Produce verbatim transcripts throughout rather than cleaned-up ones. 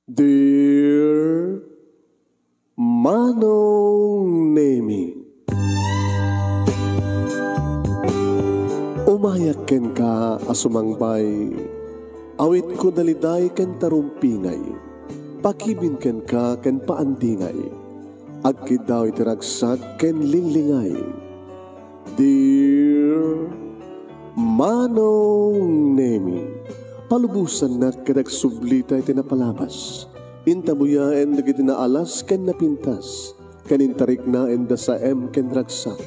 Dear Manong Nemi, umayak kenka a sumangbay, awitko daliday ken tarumpingay, pakibin kenka ken paandingay, agkiddaw iti ragsak ken linglingay. Dear Manong Nemi, palubosannak ket agsublita iti napalabas. Intabuyaen dagiti naalas ken napintas, ken intariknaen da saem ken ragsak,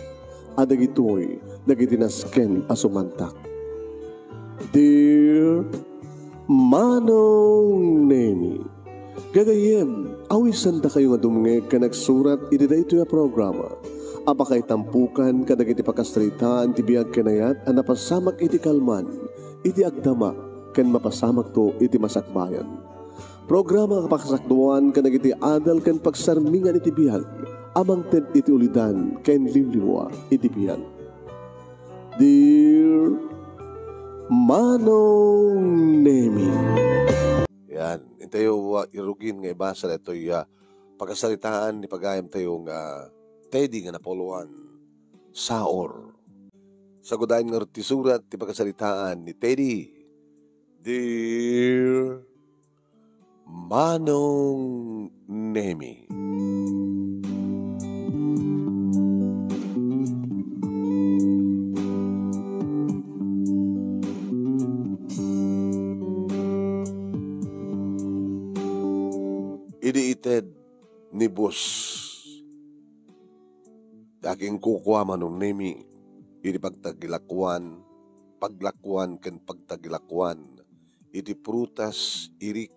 a dagitoy dagiti nasken a sumantak. Dear Manong Nemi, gagayyem, awisandakayo nga dumngeg ken agsurat iti daytoy a programa a pakaitampukan kadagiti pakasaritaan ti biag ken ayat a napasamak iti kalman, iti agdama, ken mapasamakto iti masakbayan. Programa a pakasakduan kadagiti adal ken pagsarmingan iti biag a mangted iti ulidan ken liwliwa iti biag. Dear Manong Nemi. Yan. Intayo, ah, irugin nga ibasa daytoy, ah, pakasaritaan ni pagayamtayo nga Teddy nga napuluan. Saor. Sagudayen ngarud ti surat ti pakasaritaan ni Teddy. Dear Manong Nemi. Idi ited ni Boss, ti akinkukua, Manong Nemi, idi pagtagilakuan, paglakuan ken pagtagilakuan iti prutas, irik,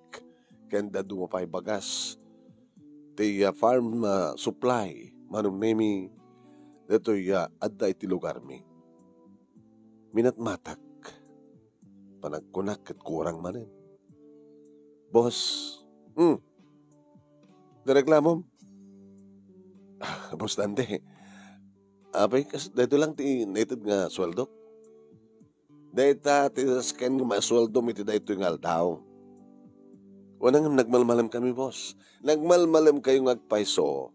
ken dadduma pay bagas ti, ah, farm, ah, supply, Manong Nemi, daytoy, ah, adda iti lugarmi. Minatmatak. Panagkunak ket kurang manen. Boss, hmm, diay reklamom? Ah, Boss Dante, apay, kas, daytoy lang ti naited nga sueldok? Dayta ti nasken nga maisueldom iti daytoy nga aldaw. Wen ngem nagmalmalemkami, boss. Nagmalmalemkayo nga agpayso.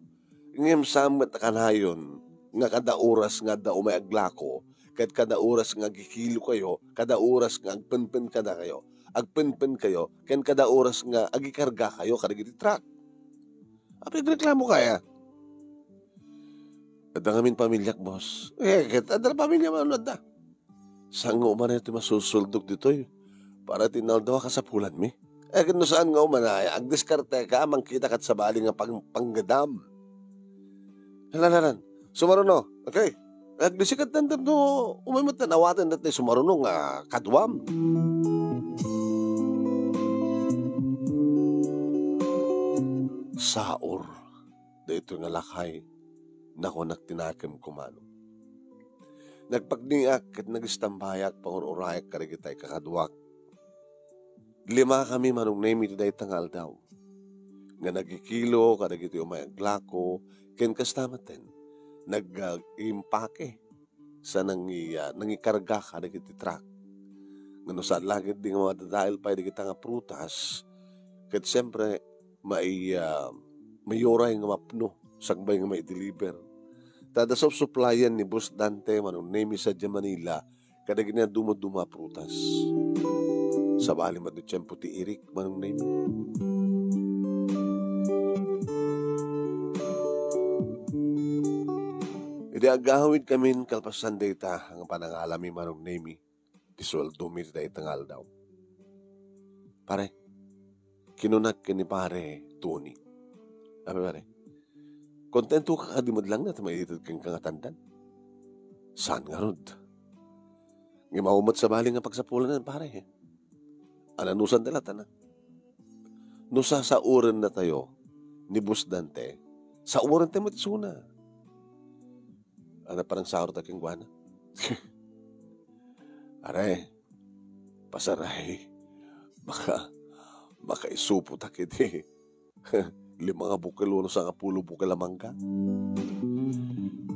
Ngem saan met a kanayon nga kada oras nga adda umay aglako, ket kada oras nga agkikilokayo, kada oras nga agpenpenkadakayo, agpenpenkayo, ken kada oras nga agikargakayo kadagiti truck? Apay, agreklamo kaya? Adda ngamin pamiliak, boss. Eh, ket adda pamiliam, ano, adda? Saan nga umana ti masusuldok ditoy para iti inaldaw a kasapulanmi? Eh, ket no saan nga umana, agdiskarteka a mangkita ket sabali nga pang-, panggedam. Hala, hala, hala. Sumaruno. Okay. Agdiskartem no umay met awaten daytoy sumaruno nga kaduam. Saor daytoy nga lakay, nakunak ti nakemko, Manong. Nagpagniak ket nagistambayak, pangur-urayak kadagiti kakaduak. Limakami, Manong Nemi, iti dayta nga aldaw nga nagkikilo kadagiti umay aglako, ken kasta metten, nag-, ah, impake sa nangi-, ah, nangikarga kadagiti truck. Ngem no saan la ketdi nga madadael pay dagita nga prutas, ket siempre, mai-, ah, mayuray nga mapno sakbay nga mai-deliver. Ta adda supsuplayan ni Boss Dante, Manong Nemi, sadiay Manila, kadagiti naduma-duma a prutas. Sabali met ti tiempo ti irik, Manong Nemi. Idi agawidkamin kalpasan dayta nga panangalami, Manong Nemi, ti sueldomi ti dayta nga aldaw. Pare, kinunak ken ni Pare Tony. Abi, pare, kontentoka kadi met laeng ta maited kenka nga tandan? Saan ngarud? Ngem awan met sabali nga pagsapulanan, pare. Ananusan ti latana. No sasaurennatayo ni Boss Dante, saurentayo met isuna. Ano, parang saurta kenkuana? Are, pasaray. Maka-, makaisupotak iti lima nga bukel wenno sangapulo bukel a mangga.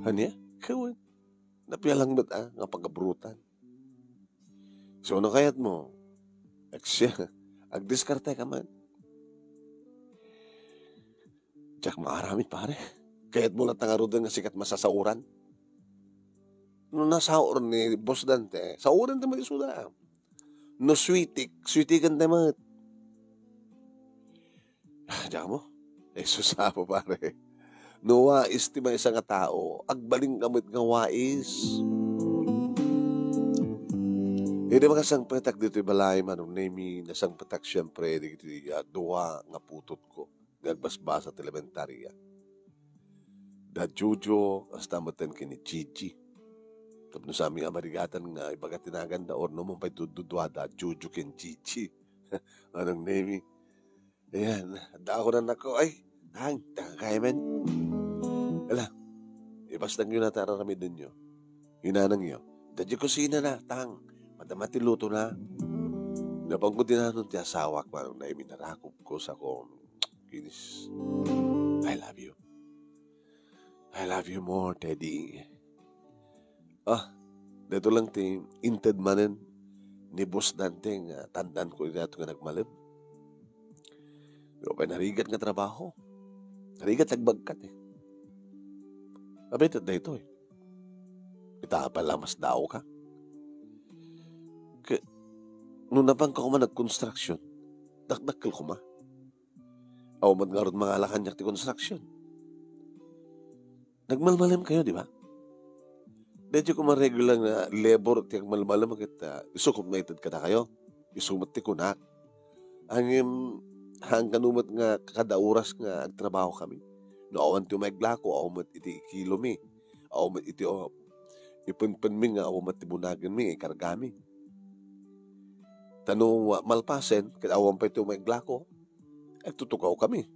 Ania? Kawen. Napialang met, ah, nga pagabrutan. So, no kayatmo, agsiya, agdiskarteka man. Diak maaramid, pare. Kayatmo latta ngaruden nga sika ti masasaoran? No nasaor ni Boss Dante, saoren ti met isuda. No sweetik, sweetiken ti met. Ah, diak mo? Jesus, apo, pare. No wais ti maysa nga tao, agbalin ka met nga wais. Idi makasangpetak ditoy balay, Manong Nemi, nasangpetak siempre dagiti, ah, dua nga putotko nga agbasbasa ti elementaria. Da Jojo, kasta metten ken ni Gigi. Tapno sami a marigatan nga ibaga ti naganda, or no man pay dududuada, Jojo ken Gigi. Manong Nemi. Ayan, adda ako nan ako. Ay, tang, tang, kaya men. Ala, ibastangyo na ta araramidenyo. Inanangyo. Dadi kusina na, tang. Madama ti luto na. Napangko dinanon ti asawak, Manong Nemi, narakop ko sa ko. Kinis. I love you. I love you more, Teddy. Ah, dito lang ti inted manen ni Boss Dante nga tandan ko iti ato nga nagmalem. Pero pay narigat nga trabaho. Narigat agbagkat eh. Abay, tat daytoy. Ita pa lamas dao ka. Ke, no napangka kuma nag-construction, dakdakkel kuma. Aw met ngarud mangala kaniak ti construction. Nagmalmalem kayo, di ba? Daytoy kuma regular nga labor ti agmalmalem ket, ah, isu koma ited kadakayo. Isu met ti kunak. Ngem, haan kano met nga kada oras nga agtrabaho kami. No awan ti umaglako, awan met iti kilo mi. Awan met iti, o, ipenpen mi nga awan met ti bunagen mi, ikarga mi. Ta no, ah, malpasen, ket awan pay ti umaglako, agtutugaw kami.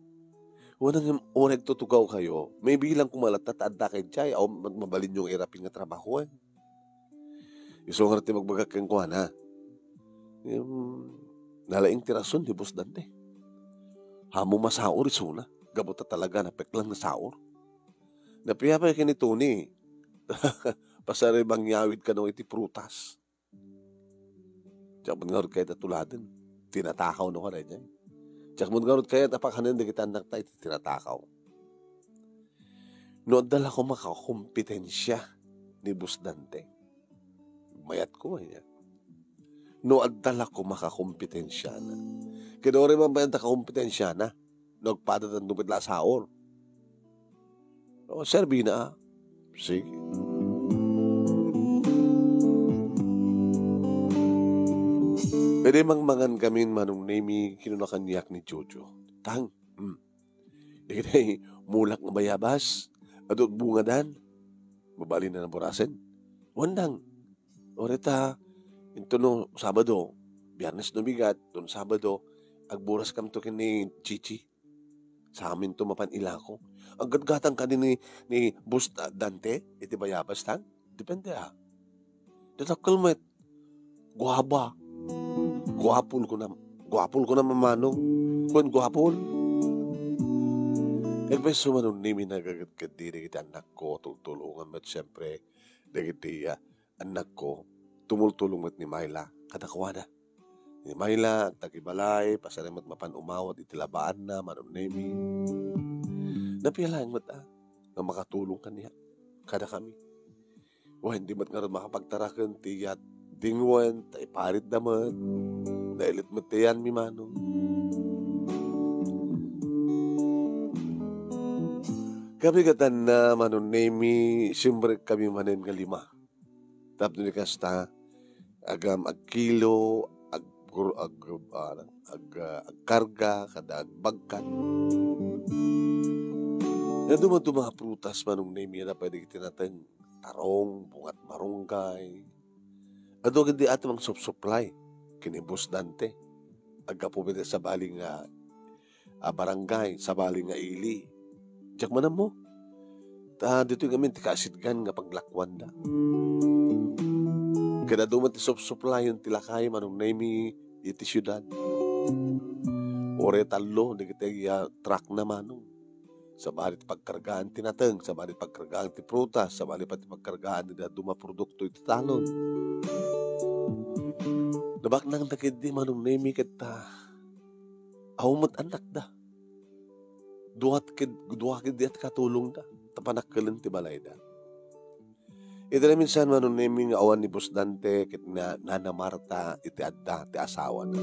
Wen ngem, wen agtutugaw kayo, mabilang koma latta ta adda kay jay, awan met mabalinyo nga irapin nga trabahoen. Isu ngarud ti magbagak kenkuana. Ngem, nalaing ti rason ni Boss Dante. Haan mo masaor isuna, gapu ta talaga napeklan nga saor. Napiapay ken ni Tony. Pasari mangyawid kano iti prutas. Diak met ngarud kayat a tuladen. Tinatakaw no kada idiay. Diak met ngarud kayat a pakanen dagiti annakta iti tinatakaw. No adda la koma kakompetensia ni Boss Dante, mayat ko, aya. No adda la koma kakompetensiana. Ket uray man pay adda kakompetensiana, no agpada tanto met la a saor. O, serbina, ah. Sige. Idi mangmangan kami, Manong Nemi, kinuna kaniak ni Jojo. Tang, hmm. Dagiti mulak nga bayabas, adu agbungadan. Mabalin a naburasen. Wen dang. Uray ta, intono Sabado, Biyernes no bigat, ton Sabado, agburas kamto ken ni Chichi. Saminto mapan ilako. Aggatgatang kadi ni, ni Boss Da-, Dante, iti bayabas tan? Depende, ah. Dadakkel met. Guaba. Guapol ko na, guapol ko na mamano. Kuen guapol. Agpayso Manong Nemi nagagedged diri iti annakko, tultulongan met, siyempre, dagiti, ah, annakko, tumultulong met ni Myla kadakuada. Ni Myla, agtagibalay, pasari met mapan umawat iti labaanna, Manong Nemi. Napialaeng met, ah, nga makatulong kaniak, kadakami. Wen, di met ngarud makapagtaraken ti yat dingwen, ta iparitda met. Nailit met ti yanmi, Manong. Kabigatanna, Manong Nemi, simrek kami manen nga lima. Tapno di kasta, agam-, agkilo, ag-, ag-, ah, ag-, ah, agkarga, kada agbagkat. Nga dumaduma a prutas, Manong Nemi, a pwede iti nateng, tarong, bungat marunggay. Adu ket di ato mangsupsuplay, ken ni Boss Dante. Aggapu met sabali nga a barangay, sabali nga ili. Diak man ammo. Ta ditoy ngamin ti kaasitgan nga paglakuanda. Ket adu met ti supsuplayen ti lakay, Manong Nemi, iti siudad. Uray tallo dagiti, ah, truck na, Manong. Sabali ti pagkargaan ti nateng, sabali ti pagkargaan ti prutas, sabali pay ti pagkargaan ti dadduma a produkto iti talon. Nabaknang dagiti Manong Nemi ket, ah, awan met annakda. Dua ket, dua ket diat katulongda, ta panakkelda ti balayda. Iti naminsan, Manong Nemi, nga awan ni Boss Dante ket na, Nana Marta iti adda ti asawana.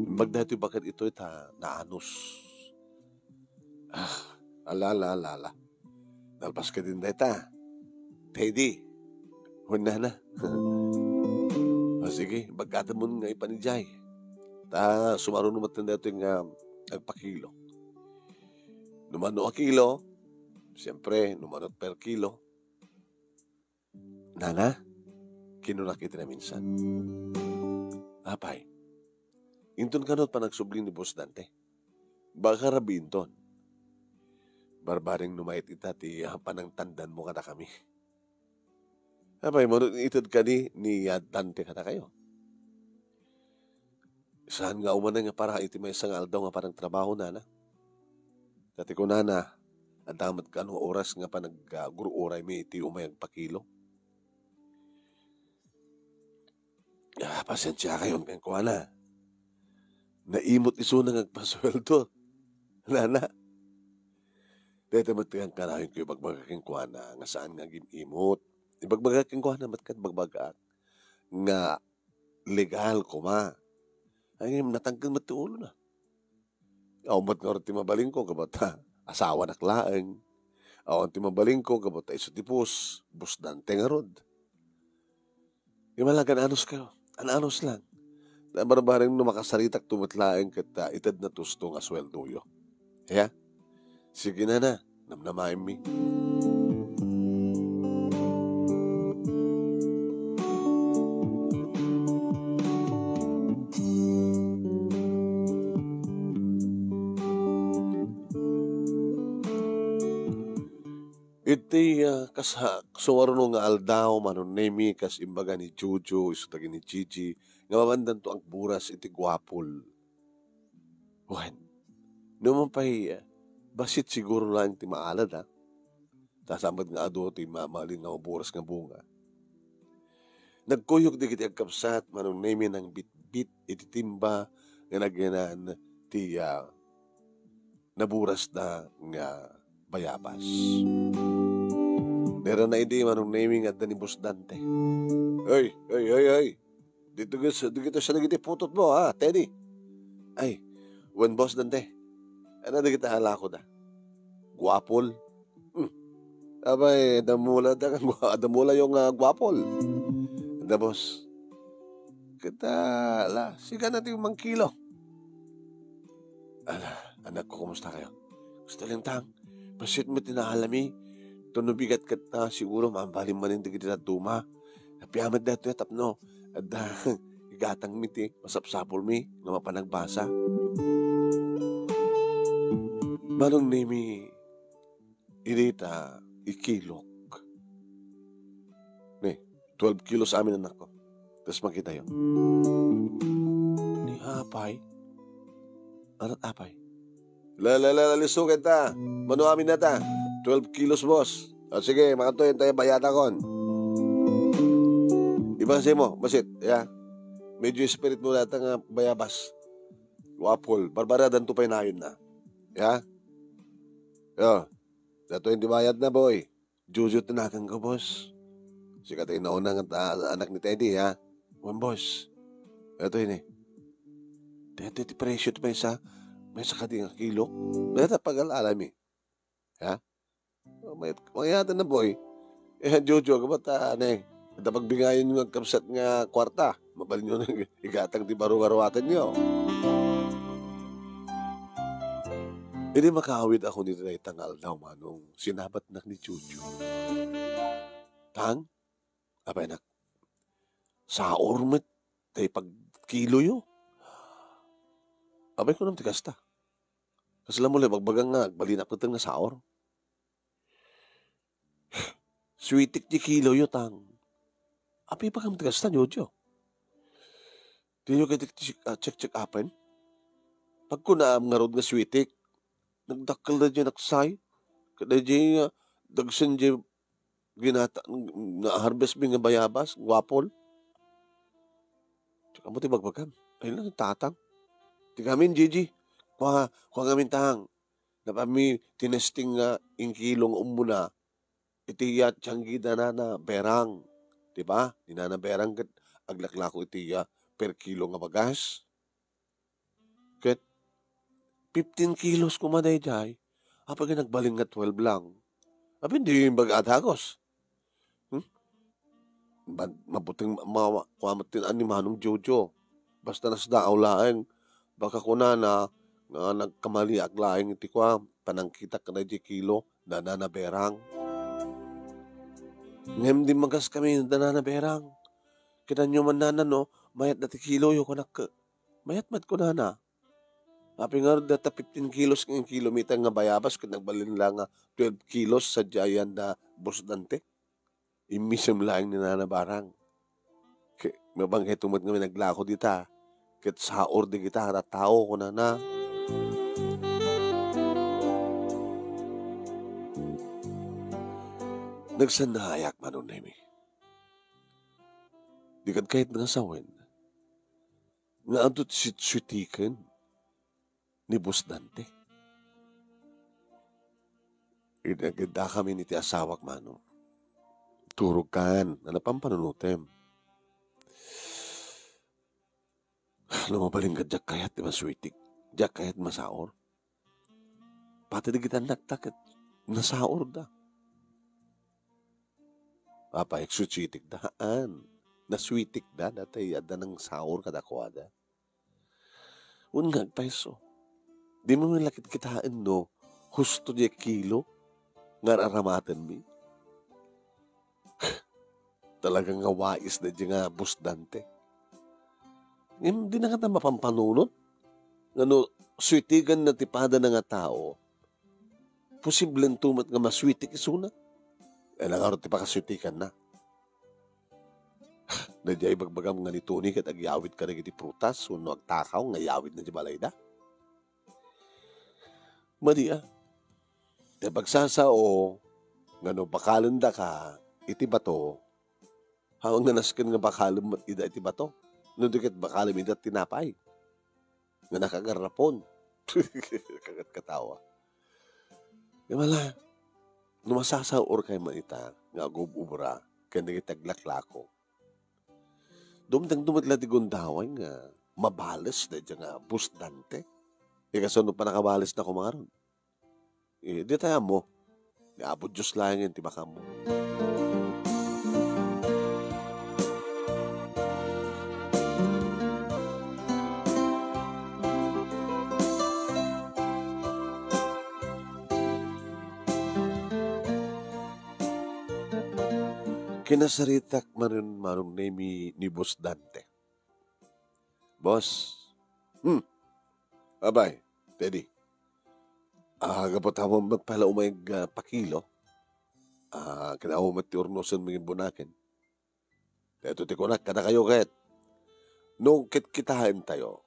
Imbag daytoy baket itoy ta naanus. Ah, ala, ala, ala, ala. Nalpas kadin dayta. Teddy. Wen nana. O sige, bagkatenmon nga ipan idiay. Ta sumaruno met daytoy nga agpakilo. No mano a kilo, siempre, no mano per kilo. Nana, kinunak iti naminsan. Apay, inton kano panagsubli ni Boss Dante? Baka rabiinton. Barbareng no mayat ita ti, ah, panangtandanmo kadakami. Apay, mano ited kadi ni, ah, Dante kadakayo? Saan nga umanay nga para iti maysa nga aldaw nga panagtrabaho, nana? Ta ti kunana, adda met kano oras nga panag-, ah, gur-uraymi iti umay agpakilo. Ah, pasensiakayon kenkuana. Naimot isuna nga agpasueldo. Nana. Dayta met ti kanayon ko ibagbaga kenkuana nga saan nga agim-imot. Ibagbaga kenkuana met ket bagbagak nga legal koma. Ay, natangken met ti ulona. Awan met ngarud ti mabalinko, gapu ta asawanak laeng. Awan ti mabalinko, gapu ta isu ti Boss, Boss Dante ngarud. Imalagan anus kayo. An-anus lang. Ta barbareng no makasaritak to met laeng ket, ah, ited na tusto nga sueldoyo. Ya? Sige, nana, namnamaenmi. Iti, ah, kas-, ha-, sumaruno nga aldaw, Manong Nemi, kas imbaga ni Jojo, isu dagiti ni Gigi, nga mapandanto agburas iti guapol. Wen, no man pay, ah, bassit siguro laeng ti maalad, ah. Ta saan met nga adu ti ma-, mabalin nga maburas nga bunga. Nagkuyog dagiti agkabsat, Manong Nemi, nangbitbit iti timba nga nagyanan ti, ah, naburasda nga bayabas. Nairana idi, Manong Nemi, nga adda ni Boss Dante. Oy, oy, oy, oy. Dito gis-, dito sa dagiti putotmo, ha, Teddy. Ay, wen, Boss Dante. Ania dagiti alakoda? Guapol. Hmm. Apay, damula da, damulayo nga guapol. Adda, Boss. Ket, ah, ala, sika na ti mangkilo. Ala, anakko, kumusta kayo? Gusto lang tang, bassit met ti naalami. Ton no bigat ket, ah, siguro, mabalin manen dagiti dadduma. Apay met daytoy tapno adda igatangmi ti masapsapulmi nga mapan agbasa. Manong Nemi, idi ta ikilok. Ni, twelve kilos amin, anakko. Tas makitayo. Ni apay? Anat apay? La, la, la, la, lisuken ta. Mano amin na ta? Twelve kilos, boss. O, sige, makanto, yan tayo, bayatakon. Ibasay mo, basit, ya. Medyo spirit mo data nga bayabas. Wapol, barbaradan to pay nayon na. Ya? Yo. Dato hindi bayad na, boy. Jojo ti naganko, boss. Sika ti nauna nga ta-, anak ni Teddy, ha? Wen, boss. Ito ini. Daytoy ti presyo ti maysa, maysa kadi nga kilo. Dayta pagal-alami. Ha? May, mayatan na, boy. Eh, Jojo, kabat, ah, ne, adda pagbingayon nga kabsat nga kwarta. Mabalin yo na igatang ti baro nga ruwatanyo. Idi makaawid ako ni dayta nga aldaw, Manong, sinabatnak ni Jojo. Tang, apay nak, saor met tay pagkiloyo. Apay ko nam ti kasta. Kasla mo lang bagbaga nga, agbalinak peten nga saor. Sweetik ti kiloyo, Tang. Apay pa kam ti kasta, Jojo? Diyo kay ti, ah, check-check-upen? Pagkunaam ngarud nga sweetik, nagdakkel da diay naksay, ket da diay, ah, dagsen diay ginata-, na-harvest mi nga bayabas, guapol. Check mo ti bagbagam. Ay lang, tatang. Ti gamin, Gigi. Kua, kua ngamin tang. Napanmi tinesting nga inkilo nga ummuna. Iti ya tianggi da Nana Berang. Di ba? Ni Nana Berang ket aglaklako iti ya per kilo nga bagas. Ket fifteen kilos koma daydiay. Apay nga nagbalin nga twelve lang. Apay, di imbag a dagos. Hmm? Bad-, mabuting ma-, ma-, kua met ti naan ni Manong Jojo. Basta nasdaaw laeng. Baka kunana nga nagkamaliak laeng iti kua, panangkitak kadaydiay kilo, da Nana Berang. Ngem dimmagas kami da Nana Berang. Kitanyo man nana no, mayat da ti kiloyo, kunak. Mayat met kunana. Apay ngarud dayta fifteen kilos nga kilometer nga bayabas ket nagbalin la nga twelve kilos sadiay da Boss Dante. Immisem laeng ni Nana Berang. Ke-, mabangkay to met nga naglako dita. Ket saor dagita a tattao, kunana. Nagsannaayak, Manong Nemi. Dika kayat nga sawen nga adu ti suitsuitiken ni Boss Dante. Idi nagidakami iti asawak, Manong, turogkan, napan panunutem. No mabalin nga diak kayat ti masuitik, diak kayat masaor. Pati dagiti annakta ket nasaorda. Apay, agsuitsuitikda? Haan. Nasuitikda, daytoy adda nangsaor kadakuada. Wen nga agpayso. Dimo met la kitkitaen no husto diay kilo nga ar-aramatenmi. Talaga nga wais daydiay nga Boss Dante. Ngem dina ngata mapanpanunot nga no suitiganna ti padana nga tao, posiblento met nga masuitik isuna. Ania ngarud ti pakasuitikanna? Daydiay ibagbagam nga ni Tony ket agyawid kadagiti prutas wenno agtakaw nga yawidna ti balayda? Madi a. Ti pagsasao nga no bakalendaka iti bato, awan nga nasken nga bakalem met ida iti bato. No di ket bakalem ida tinapay nga nakagarrapon. Katawa. Di bala, no masasaor kay man ita nga agub-ubra ken dagiti aglaklako, dumteng dumet la ti gundaway nga mabales daydiay nga Boss Dante. Ikasano pannakabalesna koma ngarud? Eh, dayta ammo. Ni Apo Dios laengen ti makaammo. Kinasaritak manen Manong Nemi ni Boss Dante. Boss. Hmm. Abay, Teddy. Ah, gapu ta awan met pay la umay nga pakilo. Ah, ken awan met ti urnosen nga imbunaken. Daytoy ti kunak kadakayo ket, no kitkitaentayo,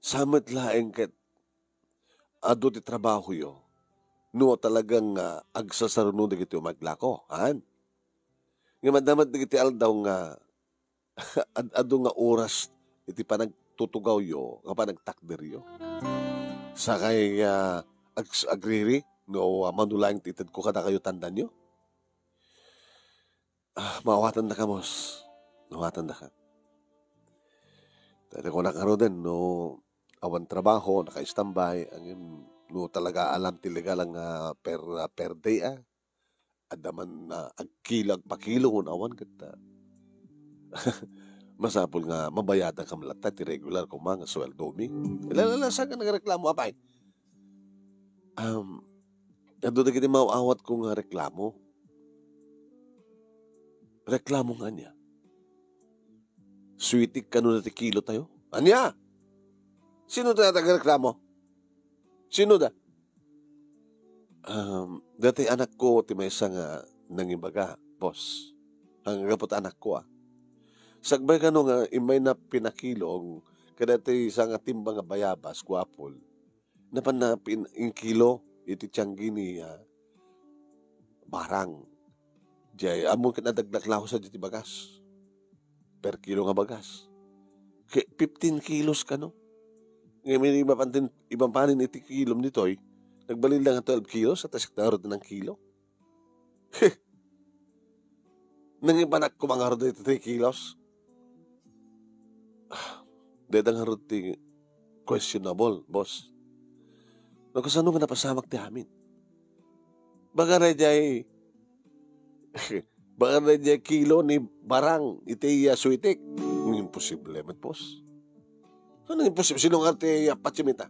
sa met laeng ket adu ti trabahoyo no talagang, ah, agsasaruno dagiti umay aglako, han? Ngem adda met dagiti aldaw nga ad-, adu nga oras iti panagtutugawyo, nga panagtakderyo. Sakay, ah, ag-, agriri no, ah, mano laeng ti itedko kadakayo tandanyo. Ah, maawatandaka, boss. Maawatandaka. Dayta kunak ngaruden, no awan trabaho, naka-standby, ngem no talaga alam ti legal nga per, per day, ah, adda man, ah, agkilo, agpakilo, wen awan ket, ah, masapul nga mabayadan kam latta ti regular koma nga sueldomi. Lalalasan nga nagreklamo, apay. Um, adu dagiti maaw-awatko nga reklamo. Reklamo nga ania? Suitik kano ti kilo tayo? Ania? Sino tayo nagreklamo? Sino da? Um, dati anakko ti maysa nga nangibaga, boss. Ang agapot anakko, ah. Sagbay kano nga immay na pinakilong kadati sa nga timba nga bayabas, guapol. Napan na pin-, inkilo iti tianggi ni, ah, Barang. Jay, ammo ket nadaglak laho sa diti bagas. Per kilo nga bagas. Ke-, fifteen kilos kano. Ngamin, imapan din, imapanen iti kilom ditoy, nagbalin lang twelve kilos, at asik na ngarud ng kilo. Nangibanak ko mangarud iti three kilos. Ah, dayta ngarud ti questionable, boss. No, kasano nga napasamak ti amin? Baka na jay, baka na jay kilo ni barang iti, ah, suitik. Imposible met, boss. Ano imposible? Sino nga ti, ah, patsimita?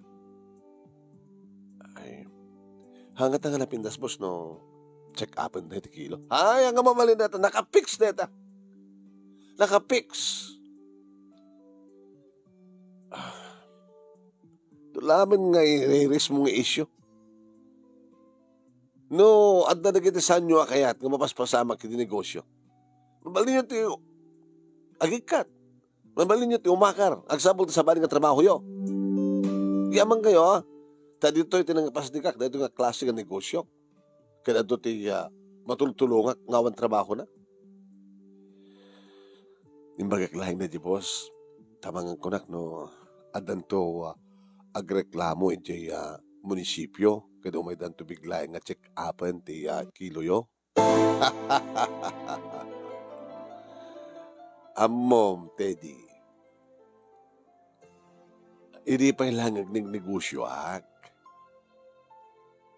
Ay, hanggat nga napintas, boss, no, check upen da iti kilo. Ay, ang mamalin data, nakapix data. Nakapix. Ah, ito laman nga ireres mo nga isyu. No, adda dagiti sanyo a kayat nga mapaspasamak iti negosyo. Mabalinyo ti agikkat. Mabalinyo ti umakar. Agsapul ti sabali nga trabahoyo. Yaman kayo, ha? Ta ditoy ti nangipasdikak, daytoy nga klase nga negosyo. Ket adto ti, ah, matultulongak nga awan trabahona. Imbagak laeng na di, boss. Tamangan kunak no addanto, ah, agreklamo idiay, ah, munisipyo. Ket umaydanto biglaeng nga check upen ti, ah, kiloyo. Ammom, Teddy. Idi pay lang agnegnegosyoak,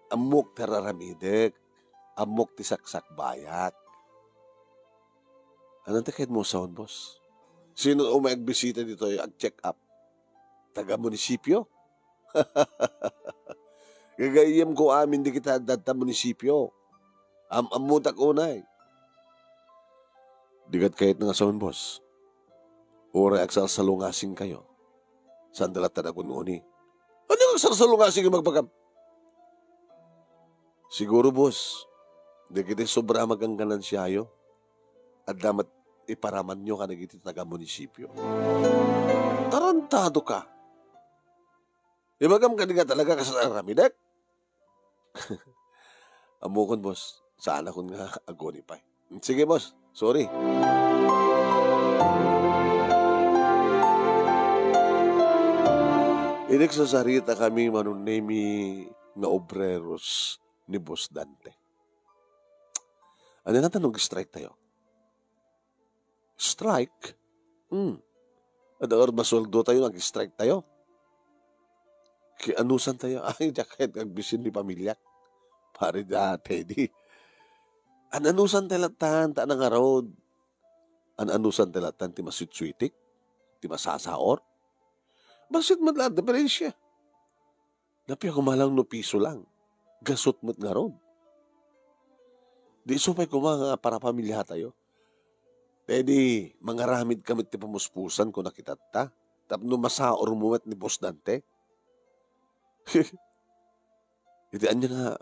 ammok ti ar-aramidek, ammok ti saksakbayak. Ania ti kayatmo sawen, boss? Sino umay agbisita ditoy, ag-check up? Taga-munisipyo? Gagayyemko amin dagiti adda ta munisipyo. Am-ammotak unay. Dikat kayat nga sawen, boss. Uray agsalsalungasingkayo. Saan da latta agun-uni? Ania nga agsalsalungasing nga ibagbagam? Siguro, boss, dagiti sobra a magangganansiayo, adda met iparamanyo kadagiti taga-munisipyo. Tarantado ka. Ibagam kadi nga talaga kas aramidek? Ammokon, boss. Saanakon nga aguni pay. Sige, boss. Sorry. Idi agsasarita kami, Manong Nemi, nga obreros ni Boss Dante. Ania latta no ag-strike tayo? Strike? Hmm. Adda ngarud masueldo tayo, nag-strike tayo. Kianusan tayo. Ay, diak kayat agbisin ni pamiliak. Pare da, Teddy. An-anusan tayo lattan, ta nangarud. An-anusan tayo lattan, ti masuitsuitik, ti masasaor. Bassit met la a diferensya. Napia koma lang no piso lang. Gasut met ngarud. Di isu pay koma nga para pamilya tayo. Teddy, mangaramid ka met ti pamuspusan, kuna kitatta. Tapno masaor mo met ni Boss Dante. Iti ania nga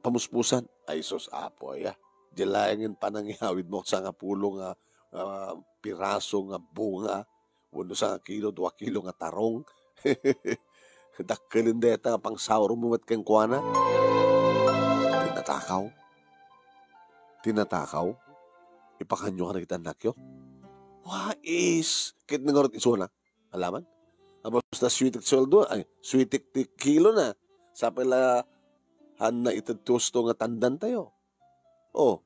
pamuspusan? Ay, sus, Apo, aya. Di laengen panangiyawid mo sangapulo nga, ah, piraso nga bunga. Wenno sangakilo, dua kilo nga tarong. Dakkel dayta nga pangsaor mo met kenkuana. Tinatakaw. Tinatakaw. Ipakanyo kadagiti annakyo. Wais. Ket nangarud isuna. Alaman? Tapos ta suitik sueldo, ay, suitik ti kilo na. Sapay la, han na ited ti husto nga tandan tayo. Oh,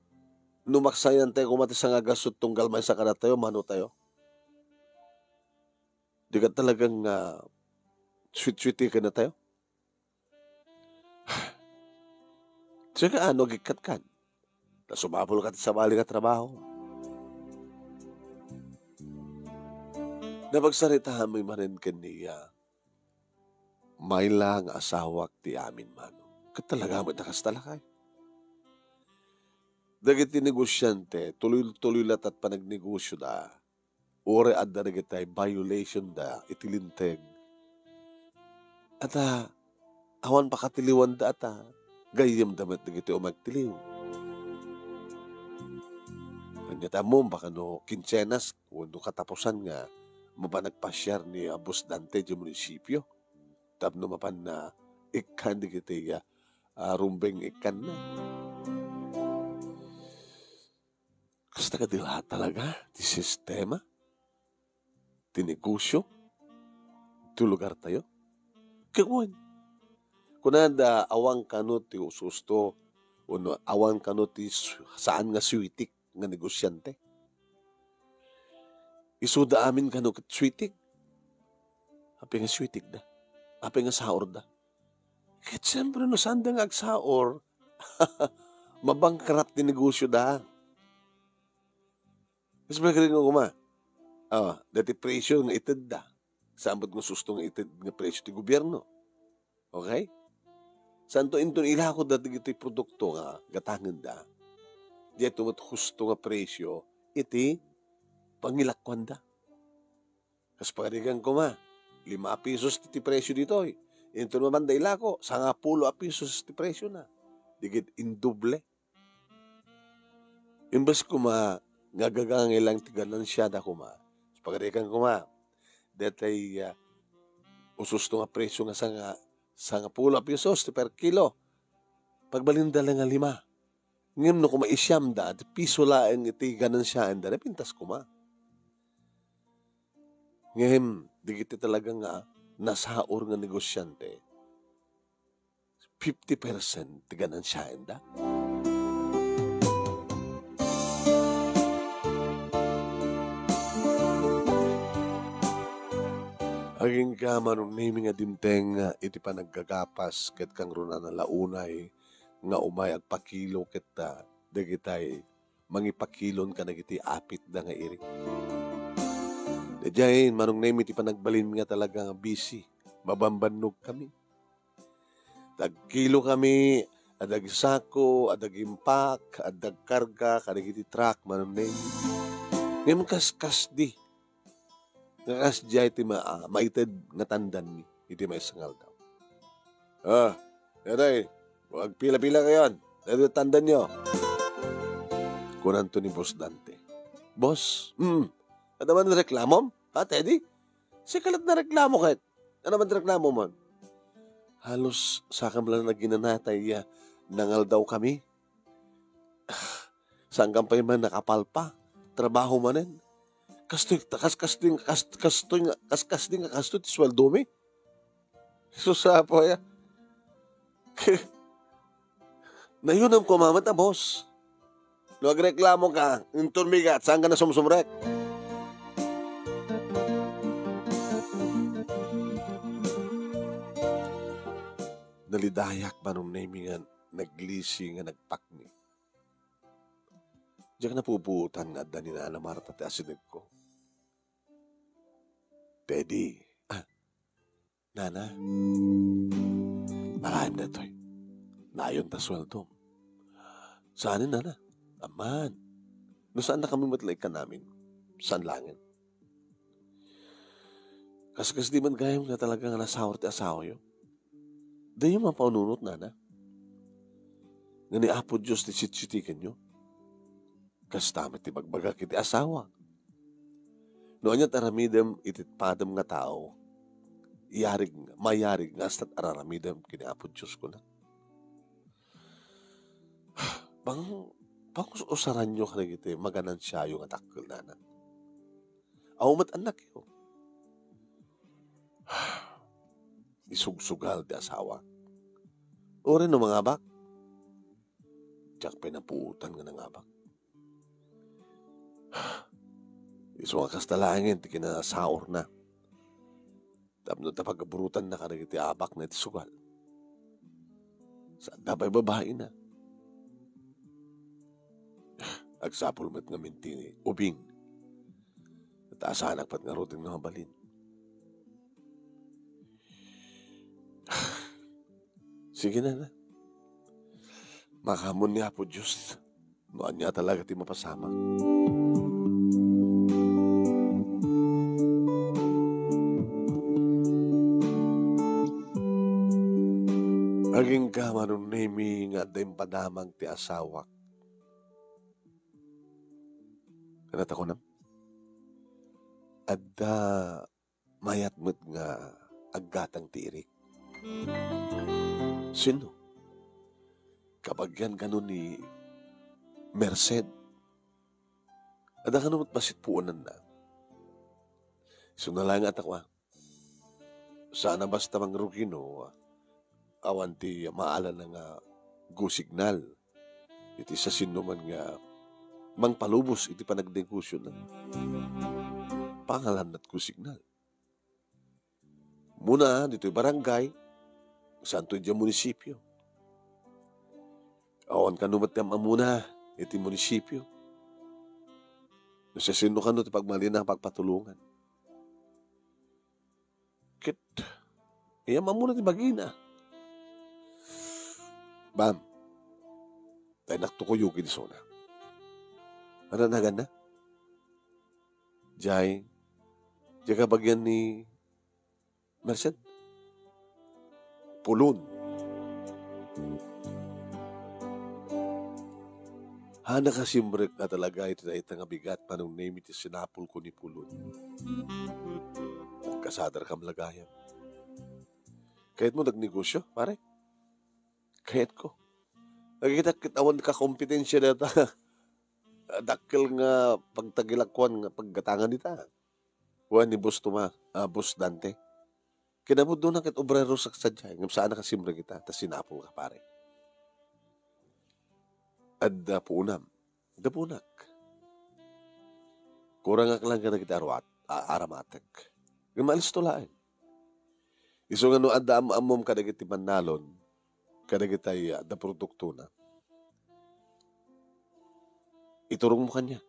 no maksayan tayo koma ti sangagasut tunggal maysa kadatayo, mano tayo? Di ka talagang, ah, sweet-sweetikan na tayo? Sika, ano, agikkat kan? Ta sumapul ka ti sabali nga trabaho. Napagsaritaan mi manen ken niya, "Mayla nga asawak ti amin, mano." Ket talaga met a kasta lakay. Dagiti negosiante, tuloy-tuloy latta ti panagnegosio da. Uray adda dagiti violation da iti linteg. Ata, awan pakatiliwanda ata, gayyemda met dagiti umagtiliw. Ania ti ammom, baka no kinsenas wenno katapusan nga mapan nagpasiar ni, ah, Boss Dante di munisipyo. Tapno mapan na ikkan dagiti, ah, ah, rumbeng ikkanna. Kasta kadi lahat talaga ti sistema, ti negosyo, ti lugar tayo. Ket wen, kunada, awan kano ti ususto, wenno awan kano ti su-, saan nga suitik nga negosiante. Isuda amin kano ket suitik. Apay nga suitikda? Apay nga saorda? Ket siyempre, no saanda nga agsaor, mabangkrut ti negosioda. Mas magaling nga kuma. Ah, dati presyo nga itedda. Saan met nga susto nga ited nga presyo ti gobierno? Okay? Saanto inton ilako dagiti produkto nga gatangenda. Dayto met husto nga presyo iti pangilakuanda. Kas pagarigan koma, lima a pesos ti, ti presyo ditoy. Inton mamanda ilako, sangapulo a pesos ti presyona. Di ket induble. Imbes koma nga agagangay lang ti ganansiada koma, pagarikan koma, detay, ah, ususto nga presyo nga sanga, sangapulo a pesos ti per kilo. Pagbalinda lang nga lima. Ngem no koma isiamda, ti piso laeng iti ganansiaenda, napintas koma. Ngem, digiti talaga nga nasaor nga negosiante, fifty percent ti ganansiaenda. Agingga, Manong Nemi, nga dimteng iti panaggagapas ket kangrunana la unay nga umay agpakilo ket, ah, dagitay mangipakilon kadagiti apitda nga irik. Daydiay, Manong Nemi, ti panagbalinmi nga talaga nga busy. Mabambannogkami. Tagkilokami, adda agsako, adda agimpak, adda agkarga kadagiti truck, Manong Nemi. Ngem kaskasdi nga kasdiay ti ma-, ah, maited nga tandanmi iti maysa nga aldaw. "Ah, daytoy, agpila-pilakayon. Daytoy tandanyo," kunanto ni Boss Dante. "Boss, hmm, adda man reklamom? Ha, Teddy? Sika la't nareklamo ket. Adda man reklamom man?" "Halos sakam lang naginanatay, ah, nangaldawkami." "Saankam pay man nakapalpa? Trabaho manen. Kastoy, kas-, kastoy, kas-, kastoy nga, kas-, kasdi nga kastoy ti sueldomi?" "Jesus, Apo, ya. Nayunam ko mamet a, boss. No agreklamo ka, inton bigat, saanka nasumsumrek?" Nalidayak, Manong Nemi, nga naglisi nga nagpakni. Diak napupuotan nga adda ni Nana Marta ti asinegko. "Teddy, ah, Nana, maraem daytoy. Nayon ta sueldom." "Saanen, Nana?" "Amman. No saannakami met la ikkan amin, saan laengen. Kaskasdi met gayam nga talaga nga nasaor ti asawayo. Dayta mapanunot, Nana, nga ni Apo Dios ti sitsitikenyo. Kasta met ti bagbagak iti asawak. No ania ti aramidem iti padem nga tao, iyarig, mayarig nga kasta ti araramidem ken ni Apo Dios," kuna. "Pang-, pangus-usaranyo kadagiti maganansiayo nga dakkel, Nana. Awan met annakyo." Isugsugal ti asawa. "Uray no mangabak, diak pay napuotan nga nangabak. Isu nga kasta laengen ti kinasaorna tapno ta pagaburutanna kadagiti abakna iti sugal. Saanda pay babaina. Agsapul met ngamin ti ubing. Nataasanak pay ngaruden nga mabalin." "Sige, Nana. Makaammo ni Apo Dios no ania talaga ti mapasamak." Agingga, Manong Nemi, nga adda impadamag ti asawak. Kanat a kunam? Adda mayat met nga aggatang ti irik. Sinno? Kabagian kano ni Merced? Adda kano met bassit puonanna? Isuna laeng nga atakwa. Saan a basta mangrugino, awan ti maalana nga go signal iti siasinoman nga mangpalubos iti panagnegosiona. Pangalanna ti go signal. Muna ditoy barangay, santo idiay munisipio. Awan kano met ti am-ammona iti munisipio. No siasino kano ti pagmalina nga pagpatulongan. Ket, iyam-ammona ti bagina. Bam, tay naktukoyog idi sona. Ano naganna? Jay, diay kabagian ni Merced? Pulon. Haan a kasimrek a talaga iti dayta nga bigat, Manong Nemi, ti sinapulko ni Pulon. Nagkasadarkam la gayam. Kayatmo nagnegosyo, pare? Kayatko. Nakitak ket awan kakompetensia dayta. Dakkel nga pagtagilakuan nga paggatangan dita. Wen ni Boss Tuma, ah, Boss Dante. Kinapudno na ket obrerosak sadiay, ngem saan a kasimrek ita, ta sinapulka, pare. Adda puonam, adda puonak. Kurangak lang kadagiti aruat-, a-, aramatek. Ngem alisto laeng. Isu nga no adda am-ammom kadagiti mannalon, kadagitay adda produktona, iturongmo kaniak.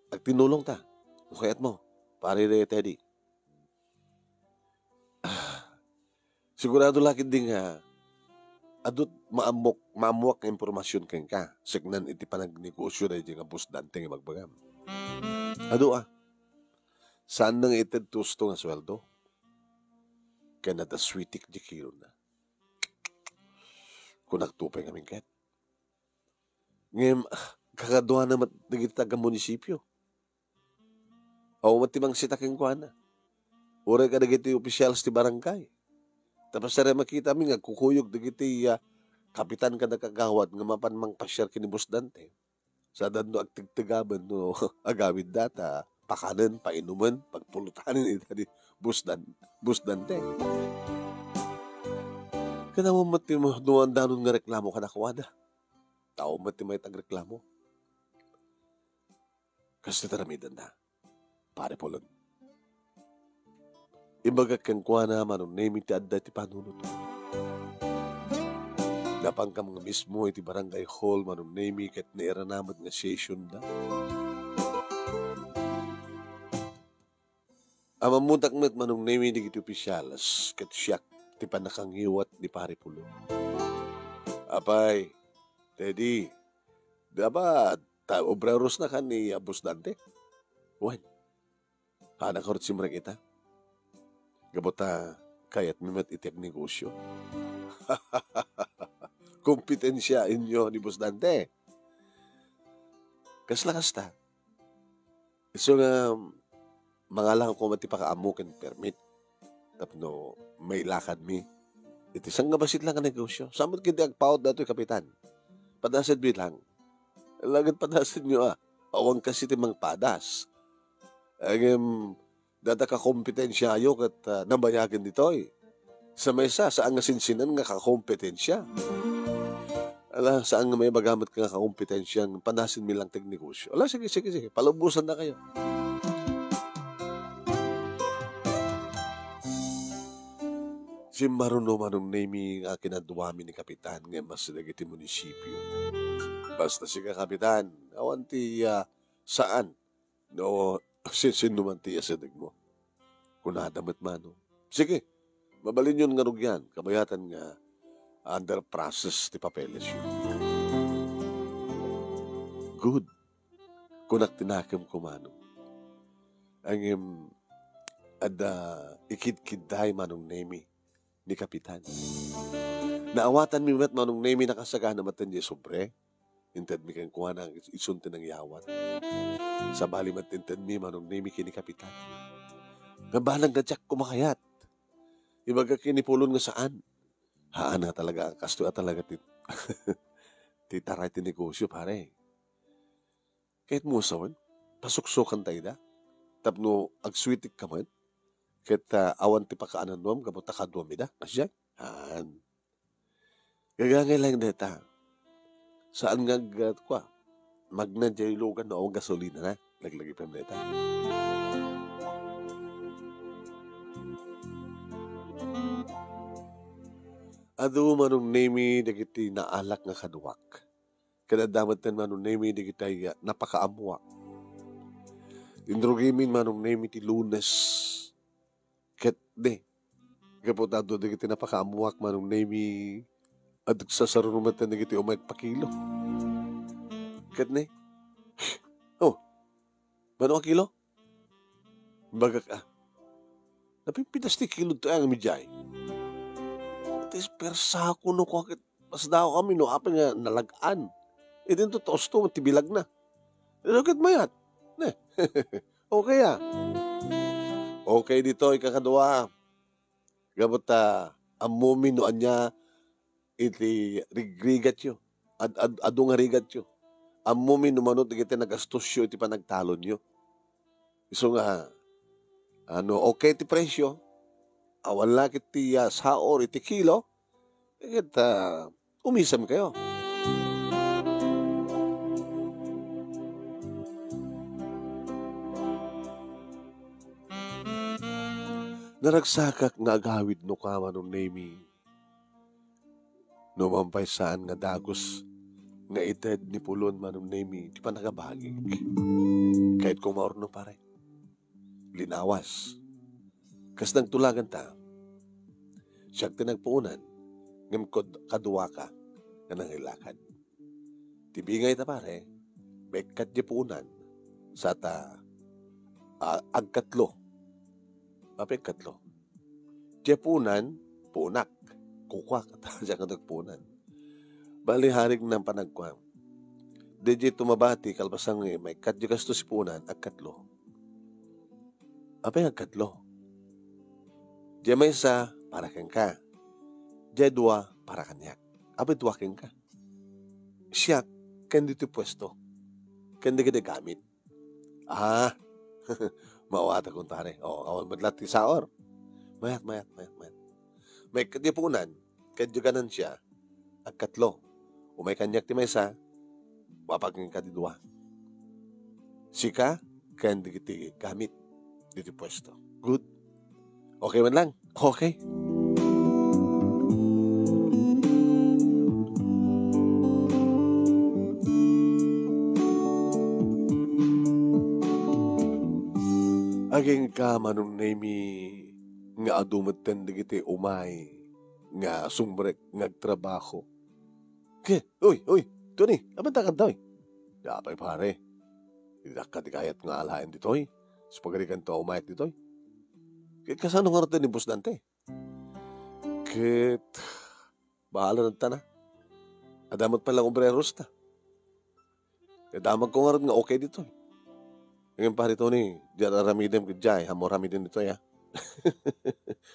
Agtinnulongta, no kayatmo, pare Teddy. Ah, sigurado la ketdi nga adu ti maammok-, maammoak nga impormasion kenka, sakbay iti panagnegosio daydiay nga Boss Dante nga ibagbagam. Adu a, saanna nga ited ti husto nga sueldo. Ken adda sweetik ti kilona. Kunak to pay ngamin ket. Ngem, ah, kakaduana met dagiti taga-munisipio. Awan met ti mangsita kenkuana. Uray kadagiti officials ti barangay. Tapno saan a makitami nga agkukuyog dagiti, ah, kapitan ken kagawad nga mapan mangpasiar ken ni Boss Dante. Saan no agtegtegaben no agawidda ta pakanen, painumen, pagpulutanen ita ni Boss Dan-, Boss Dante. Ken awan met ti ma-, duan danon nga reklamo kadakuada. Tao met ti mayat agreklamo. Kastoy ti aramidenda, Pare Pulon. Imbagak kenkuana, Manong Nemi, ti adda iti panunot. Napankam nga mismo iti barangay hall, Manong Nemi, ket nairana met nga session da. Amammutak met, Manong Nemi, dagiti officials, ket siak ti pannakangiwat ni Pare Pulon. Apay, Teddy, di ba, ta obreros na kan ni, ah, Boss Dante? Wen, haan a karot simrek ita. Gapu ta kayatmi met iti agnegosyo. Kompetensia inyo ni Boss Dante. Kasla kasta. Isu nga, mangalangko met ti pakaammo ken permit tapno mailakadmi iti sangkabassit lang a negosyo. Saan met ketdi agpaut datoy, Kapitan? Padasedmi lang. Laeng padasenyo a. Awan kasi ti mangpadas. Ngem, dayta kakompetensiayo ket, ah, nabayagen ditoy. Sa maysa, saan nga sinsinan nga kakompetensia. Ala, saan nga maibaga met nga kakompetensia, padasenmi lang ti agnegosyo. Ala, sige, sige, sige. Palubosannakayo. Simmaruno, Manong Nemi, nga kinaduami ni Kapitan nga immasi dagiti munisipio. Basta sika, Kapitan, awan ti, ah, saan no sinsinno man ti asidegmo. Kunada met, Manong, sige, mabalinyon nga rugian, kabayatan nga under process ti papelesyo. Good. Kunak ti nakemko, Manong. Ngem, adda ikidkidday, Manong Nemi, ni Kapitan. Naawatanmi met, Manong Nemi, nakasagana met diay sobre. Intedmi kenkuana, isun ti nangyawat. Sabali met intedmi, Manong Nemi, ken ni Kapitan. Nabanag nga diak kumakayat. Ibaga ken ni Pulon nga saan. Haan a talaga, kastoy a talaga ti, ti taray ti negosyo, pare. Kayatmo sawen, pasuksokanta ida. Tapno agsweetikka met. Ket, ah, awan ti pakaanannuam gapu ta kaduam ida. Kasdiay? Haan. Gagangay laeng dayta. Saan nga ag-, kua, magna diay lugan no awan gasolina na. Laglagipem dayta. Adu, Manong Nemi, dagiti naalak nga kaduak. Ket adda metten, Manong Nemi, dagiti, ah, napakaammoak. Inrugimin, Manong Nemi, ti Lunes. Ket ne, gapu ta adu dagiti napakaammoak, Manong Nemi, agsasaruno metten dagiti umayek pakilo. Ket ne, "Oh, mano a kilo?" Imbagak a, "Napimpitas ti kilo ditoy a idiay." Iti persako no kua ket Masdaawkami no apay nga nalag-an. Idinto ta usto ti bilagna. Isu ket mayat. Ne. Okay, a. Okay ditoy, kakadua. Gapu ta ammomi no ania iti rigrigatyo. Ad-, ad-, adu nga rigatyo. Ammomi no mano dagiti nagastosyo iti panagtalonyo. Isu nga, ano, okay ti presyo, awan la ket ti, ah, saor iti kilo, ket, ah, umisemkayo. Naragsakak nga agawid no kua, Manong Nemi. No man pay saan nga dagus nga ited ni Pulon, Manong Nemi, ti panagabagik. Kayatko maurno, pare. Linawas. Kas nagtulaganta, siak ti nagpuonan, ngem kad-, kaduaka nga nangilakad. Ti bingayta, pare, maikkat diay puonan, sa ta, ah, agkatlo. Apay agkatlo? Diay puonan, puonak. Kukuak, ta siak nga nagpuonan. Bali, harigna panagkuam. Diay tumabati, kalpasan nga maikkat diay kastos ti puonan, agkatlo. Apay agkatlo? Diay maysa, para kenka. Diay dua, para kaniak. Apay dua kenka? Siak, ken ditoy puesto. Ken dagiti gamit. Ah, maawatak kuntari. O, awan met laeng ti saor. Mayat, mayat, mayat, mayat. Maikkat diay puonan, ket diay ganansia, agkatlo. Umay kaniak ti maysa, mapagngen ka ti dua. Sika, ken dagiti gamit, ditoy puesto. Good. Okay man lang. Okay. Agingga, Manong Nemi, nga adu metten dagiti umay nga sumrek nga agtrabaho. Ke, uy, uy, Tony, apay ta kadta, uy? Apay, pare. Diak kadi kayat nga alaen ditoy. Sa pagarigan to umayat ditoy. Ke, kasano ngarud ni Boss Dante? Ket, bahala na ta na. Adda met pay la nga obreros ta. Ket damagko ngarud nga okay ditoy. Ngem, pare Tony, diak aramidem ket diay, ammo aramiden ditoy, a.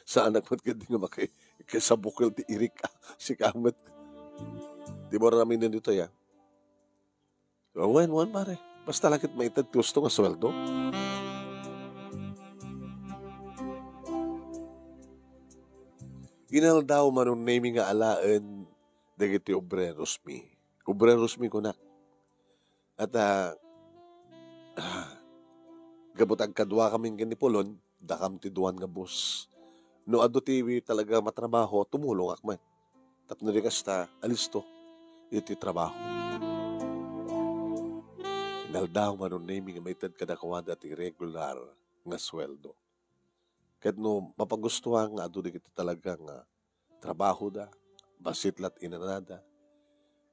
Saanak met ketdi nga maki-, kasabukel ti irik, a. Sika met. Dimo aramiden ditoy, a. Wen, wen, pare. Basta la ket maited ti husto nga sueldo. Inaldaw, Manong Nemi, nga alaen dagiti obrerosmi. Obrerosmi, kunak. At, ah, ah, gapu ta agkaduakamin ken ni Pulon, dakam ti duan nga boss. No adu ti talaga matrabaho, tumulongak met. Tapno di kasta, alisto iti trabaho. Inaldaw, Manong Nemi, nga maited kadakuada ti regular nga sueldo. Ket no mapagustuan nga adu dagiti talaga nga trabahoda, bassit la ti inanada.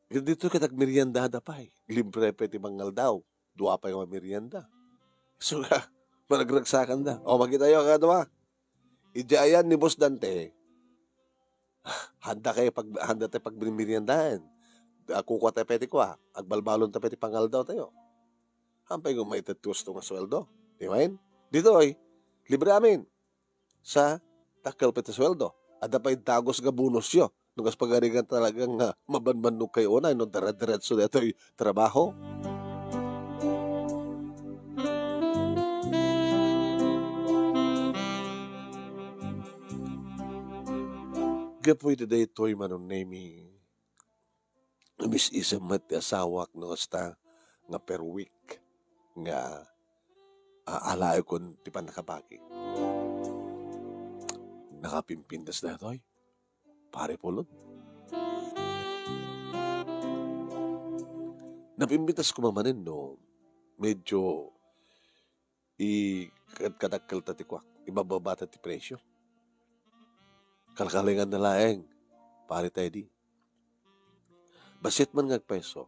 Ket ditoy ket agmeriendada pay. Libre pay ti mangaldaw. Dua pay nga mamerienda. Isu nga, managragsakanda. O, makitayo, kadua. Idiay ayan ni Boss Dante, handa kayo pag-, handa tayo pagmeriendahan. Ah, kukua tayo pay ti kua, agbalbalon tayo pay ti pangaldaw tayo. Hampay nga maited ti husto nga sueldo. Di ba yun? Ditoy, libre amin. Sa dakkel pay ti sueldo. Adda pay dagus nga bonusyo. No kas pagarigan talaga nga mabanbannog kayo unay, no dire-diretso daytoy trabaho. gapu iti daytoy, Manong Nemi, umis-isem met ti asawak no kasta nga per week nga aalaekon ti pannakabagi. Nakapimpintas daytoy, Pare Pulon. Napimpintas koma manen no medyo i-, kad-, kadakkel ta ti kuak, ibababa ta ti presyo. Kalkalingan na laeng, Pare Teddy. Bassit man nga agpeso,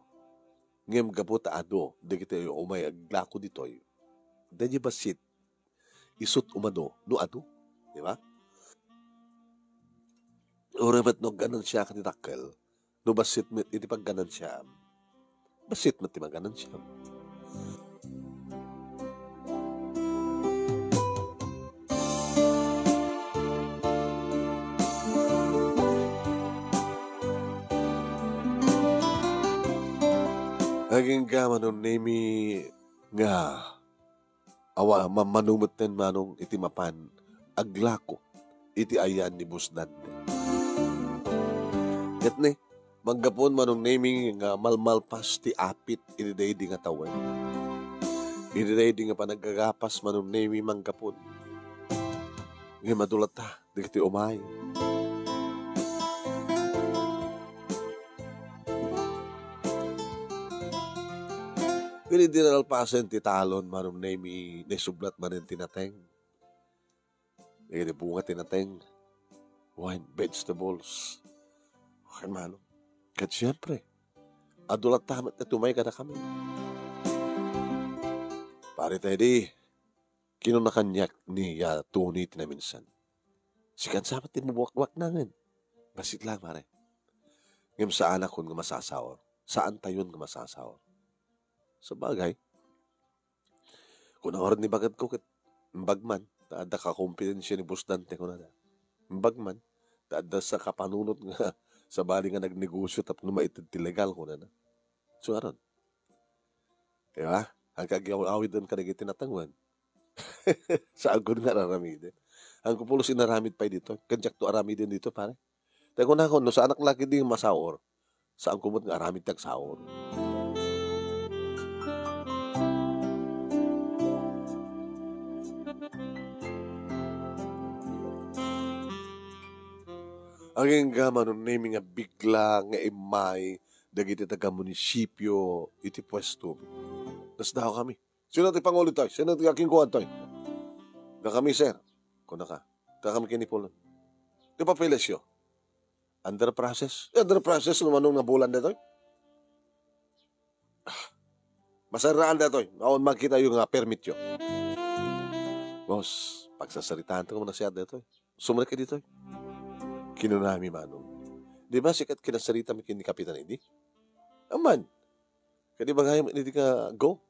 ngem gapu ta adu dagiti umay aglako ditoy, daydi bassit isut' umadu no adu, di ba? Uray met no agganansiakan ti dakkel, no bassit met iti pagganansiam, bassit met ti maganansiam. Agingga, Manong Nemi, nga awa, mammano metten, Manong, iti mapan aglako iti ayan ni Boss Dante. Ket ni, manggapuon, Manong Nemi, nga malmalpas ti apit iti daydi nga tawen. Iti daydi nga panaggagapas, Manong Nemi, manggapuon. Ngem adu latta dagiti umay. Ket idi nalpasen ti talon, Manong Nemi, naisublat manen ti nateng. Dagiti bunga ti nateng, wen, vegetables. Wen, Manong. Ket siempre, adu latta met ti umay kadakami. Pare Teddy, kinuna kaniak ni, ah, Tony ti naminsan. Sika sa met ti mabuakbuak nangen. Bassit laeng, pare. Ngem saanakon nga masasaur. Saantayon nga masasaur. Sabagay, kuna ngarud ni baketko ket imbag man, ta adda kakompetensia ni Boss Dante, kunana. Imbag man, ta adda sa kapanunot nga sabali nga nagnegosyo tapno maited ti legal, kunana. So, ngarud, di ba? Agkaaw-awiden kadagiti nateng wen. Saanko nga aramiden. Haanko pulos inaramid pay ditoy. Ket diakto aramiden ditoy, pare. Ta kunakon, no saanak la ketdi masaur, saanko met nga aramid ti agsaur. Agingga, Manong Nemi, nga bigla nga immay dagiti taga-munisipio iti puesto. Nasdaaw kami. "Sino ti pangulo toy? Sino ti akinkuan toy?" "Dakami, sir," kunaka. "Dakami ken ni Pulon." "Ti papelesyo?" "Under process." "Eh, under process no manong nabulan daytoy?" "Ah, masarraan daytoy. Awan makitayo nga permityo." "Boss, pagsasaritaanto man siya daytoy. Sumrek ka ditoy." Kinunami, Manong. "Di ba sikat kinasarita mi ken ni Kapitan idi?" "Aman. Kadi bagayam idi ka go.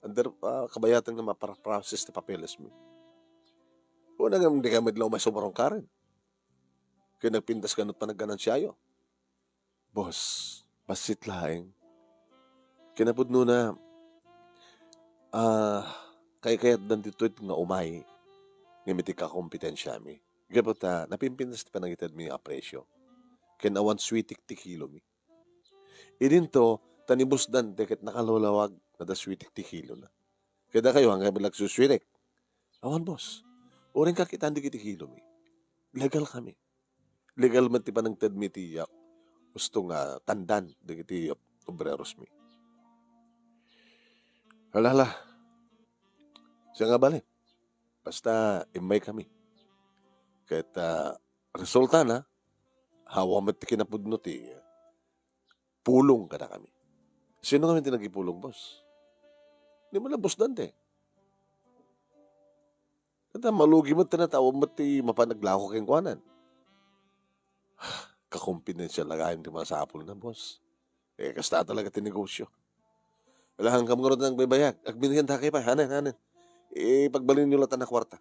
Under, ah, kabayatan nga mapara-process ti papeles mi." "Una nga, di ka met la umay sumarungkaren. Kaya nagpintas ka nut panagganansiayo." "Boss, bassit laeng. Kinapudnona, ah, kaykayatdan ditoy nga umay ngem iti kakompetensiami. Gapu ta napimpintas ti panangitedmi nga presyo. Ken awan suitik ti kilomi. Idinto, ta ni Boss Dante ket nakalawlawag, adda suitik ti kilona. Kaya dakayo, anggayo met la agsusuitik?" "Awan, boss. Uray kakitaan dagiti kilomi. Legal kami. Legal met ti panangtedmi iti, ah, usto nga tandan dagiti obrerosmi." "Hala, hala. Siya nga bale. Basta immay kami." Ket, ah, resultana, awan met ti kinapudno ti pulong kadakami. "Sino ngamin ti nagipulong, boss?" "Di man la Boss Dante. Ket malugi met ta awan met ti mapan aglako kenkuanan." "Kakompetensial la gayam ti masapulna, boss. Eh, kasta talaga ti negosyo." "Ala, hankam ngarud nga agbaybayag. Agbinnakak pay. Hanen, hanen. Ipagbalinyo latta a kuarta."